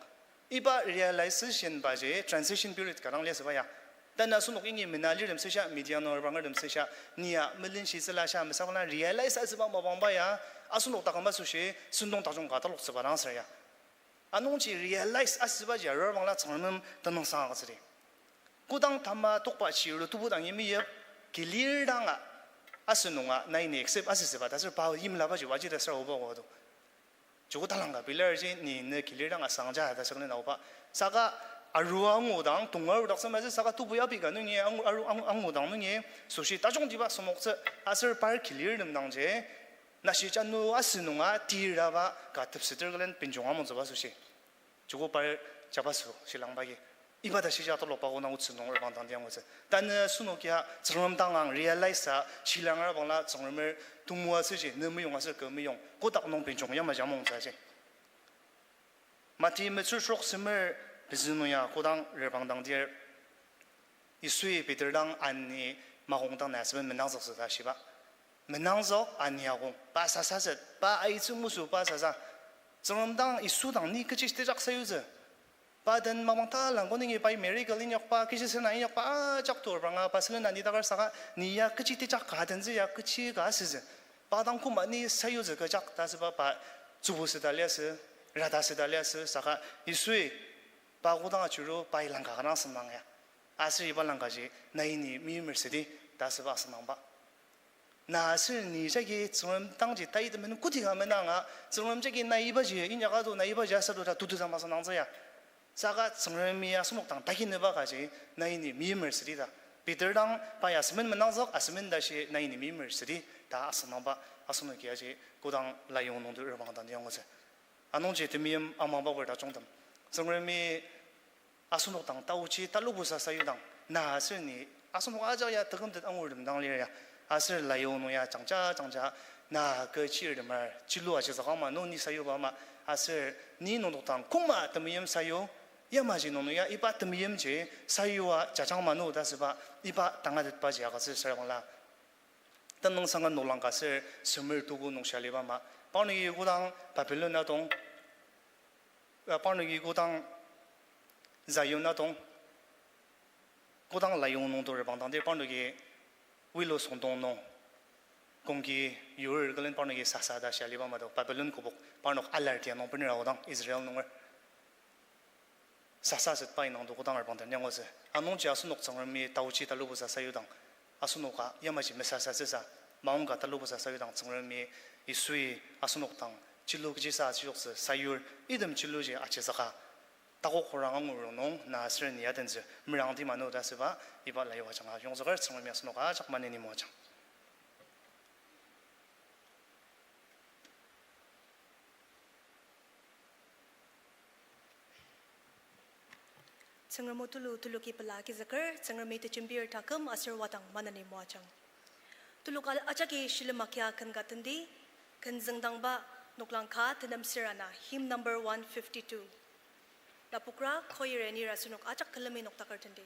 Iba realization baji transition period ka dang liasüba ya. Tanü asenok yangi mena lirtem sesha, media nung repranger tem sesha, ni ya melenshitsüla sha mesabala realize asüba mapang ba ya, asenok taküm asoshi sentong tajung ka taloktsüba dang ser ya. Anungji realize asübaji arur bangla Tsüngrem nem tenüngsang agütsüdi. Kodang tamatokba chir tebudang yimeyip, kilir danga, asenunga nai ni accept asütsüba ta ser pa yimlabaji waji ta ser aoba odo. Joko talangka pilarji ni ne kilir dang asang ja ta sür külen aoba. Saka arua angudang, tonga arudaktsü masü saka tebu ya pika nungi angu-, aru-, angu-, angudang nungi, asoshi tajungtiba sümoktsü aser par kilir nem dangji, nashi janu asünunga tiraba ka tepseter külen benjong amongtsüba asoshi. Joko par jabaso shilangba agi. Iba ta shija toloba ko na otsü nung reprangdangdi angutsü. Tanü asenok ya Tsüngrem dang ang realize a shilang arur bangla Tsüngremer temoatsüji, ne meyong aser kü meyong, kotak nung benjong yamaji amongtsü aji. Mati metsür trok semer pezü nung ya kodang reprangdangdir, Yisui Peter dang ani makongdang na asüben menangzüktsü ta shiba. Menangzük ani akong, pa sasa set, pa aitsü musu pa sasa. Tsüngrem dang Yisu dang ni kechi tejak sayutsü. Pa den mapang talang ko nungi pai miracle inyakba, kechi sena inyakba, ajak tur banga pa sülen ani takar saka ni ya kechi tejak ka dentsü ya kechi ka asütsü. Pa dang koma ni sayutsü kechak ta asüba pa tsübu süda liasü, rada süda liasü, saka Yisui pa kodang achiru pai langka kanga asüngdang ya. Aser iba langkaji nai ni meimer südi ta asüba asüngdangba. Na aser ni jagi Tsüngrem dangji tai temen koti ka menanga, Tsüngrem jagi nai ibaji inyaka do, nai ibaji asa do ta tututa masüngdangtsü ya. Saka Tsüngremi asenok dang takinüba kaji nai ni meimer südi ta. Peter dang pa ya asümen menangzük, asümen tashi nai ni meimer südi ta asüngdangba, asenoki aji kodang layong nungdo reprangdangdi angutsü. Anungji temeim amangba wer tajungtem, Tsüngremi asenok dang taochi talubusa sayudang, na aser ni asenok ajak ya tekümtet angurtem dang lir ya, aser layong nung ya jangja jangja na kü chirtemer chilua chizaka ama nung ni sayuba ama, aser ni nungdok dang koma temeim sayu, yamaji nung nung ya iba temeimji sayua jajang manu ta asüba iba tangatetbaji agütsür sür bangla. Tenüngsanga noklang ka ser semer tuko nung shia aliba ama. Parnoki kodang Babylon atong, uh, parnoki kodang Zion atong, kodang layong nung to reprangdangdir parnoki wilo süngdong nung kongki yur külen parnoki sasa ta shia aliba ama to, Babylon kübok parnok alar tia nung bener aodang Israel nunger sasa setba indang to kodang reprangdang angutsü. Anungji asenok Tsüngremi taochi talubusa sayudang, asenoka yamaji mesasatsüsa, maongka talubusa sayudang Tsüngremi Yisui asenok dang chilu kechisa achioktsü sayur, item chiluji ajisaka takok khorang angur nung na aser ni adentsü merangdi manu ta asüba, iba layu ajanga yongzüker. Tsüngremi asenok ajak maneni moajang. Tsüngrem o tulu tuluki pela agizüker, Tsüngremi tejembir taküm aser wadang maneni moajang. Tuluk a-, ajaki shilem akia ken ka tendi, ken züngdangba noklang ka tenem ser ana, hymn number one fifty-two. Lapokra choir anir asenok ajak külemi noktaker tendi.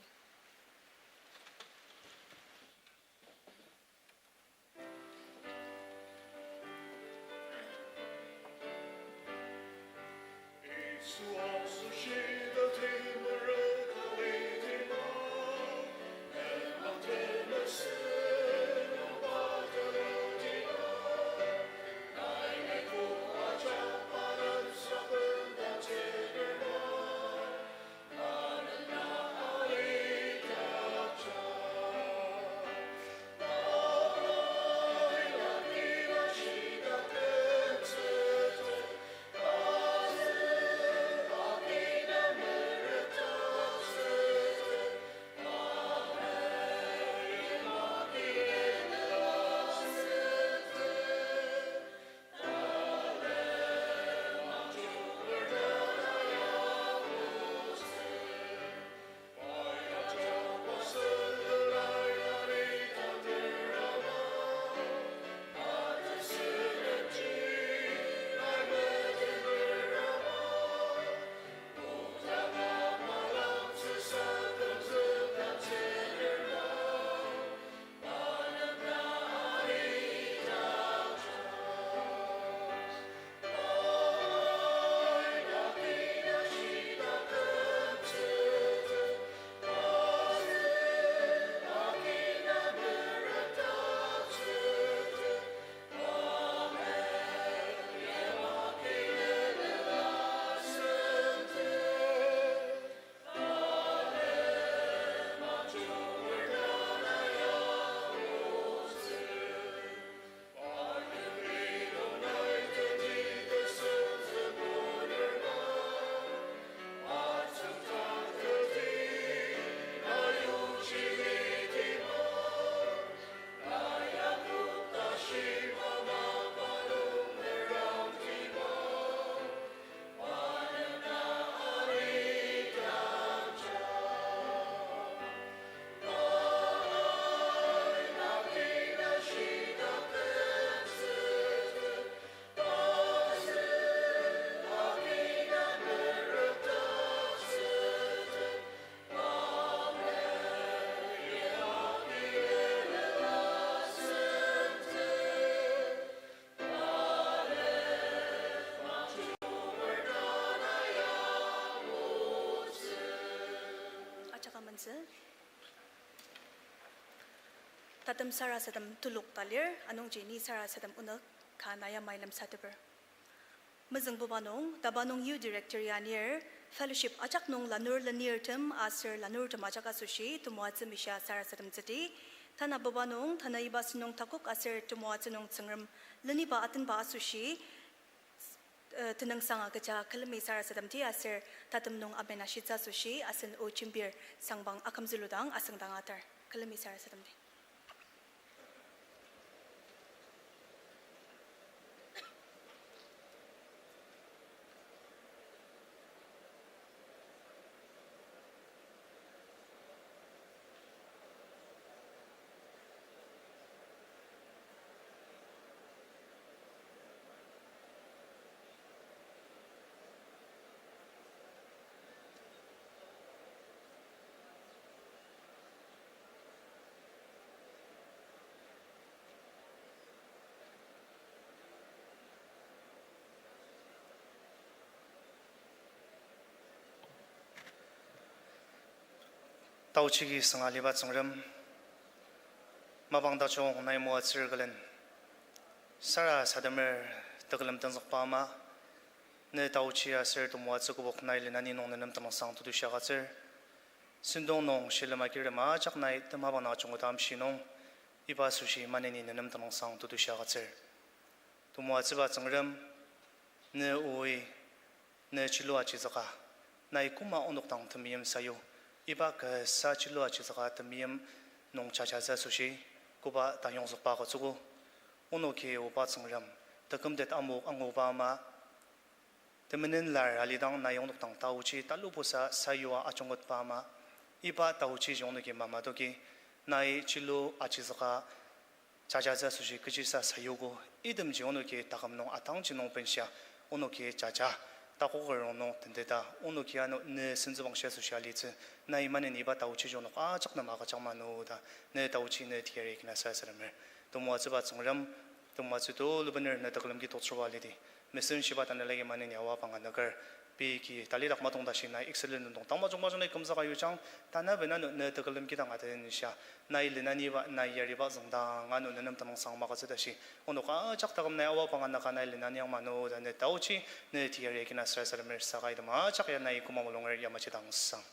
Ajak amentsü. Tatem sarasadem telok ta lir, anungji ni sarasadem onük ka na yamai lemsateper. Mezüngbuba nung, Tabanung Youth Director ya anir, fellowship ajak nung lanur lenirtem aser lanurtem ajak asoshi temoatsü mishia sarasademtsüdi. Tanabuba nung, tanü iba sentong takok aser temoatsü nung Tsüngrem leniba atenba asoshi, eh, tenüngsang agüja külemi sarasademdi aser tatem nung amen ashitsü asoshi asen o jembir sangbang akümzüludang asüngdang atar. Külemi sarasademdi. Taochi ki sünga aliba Tsüngrem, mapang tajung nai moatsür külen sarasademer tekülem tenzükba ama, ne taochi aser temoatsü kübok nai lenani nung nenem tenüngsang tetushi agütsür. Sentong nung shilem akirtem ajak nai temabang nung ajungketa amshi nung, iba asoshi maneni nenem tenüngsang tetushi agütsür. Temoatsüba Tsüngrem, ne oi, ne chilua achizüka, nai koma onok dang temeim sayu, iba kasa chilua achizüka temeim nung jajatsü asoshi, koba tayongzükba agütsüogo. Onoki oba Tsüngrem, tekümtet amok anguba ama, temenen lar alidang nai onok dang taochi talupusa sayua ajungketba ama, iba taochiji onoki mamatoki, nai chilu achizüka jajatsü asoshi kechisa sayuogo. Itemji onoki taküm nung atangji nung benshia, onoki jaja, takoker rongnung tenteta, onoki ano ne senzübang shia asoshi alitsü, nai maneni iba taochiji onok ajak nem agüjang mano ta, ne taochi ne teyari kina sarasademer. Temoatsüba Tsüngrem, temoatsü tulu bener ne tekülem ki toktsürba lidi, mesenshiba tanelagi maneni aoa panga nüker, pei ki talidak matong tashi nai excellent nung tang majung majung nai kümzüka yujang, tanaben ano ne tekülem kidang atenshia, nai lenaniba, nai yariba züngdang ano nenem tenüngsang magütsü tashi, onok ajak taküm nai aoa panga nüka nai lenaniang mano ta ne taochi ne teyari kina sarasademer. Saka item ajak ya nai koma mulunger yamaji dang sang.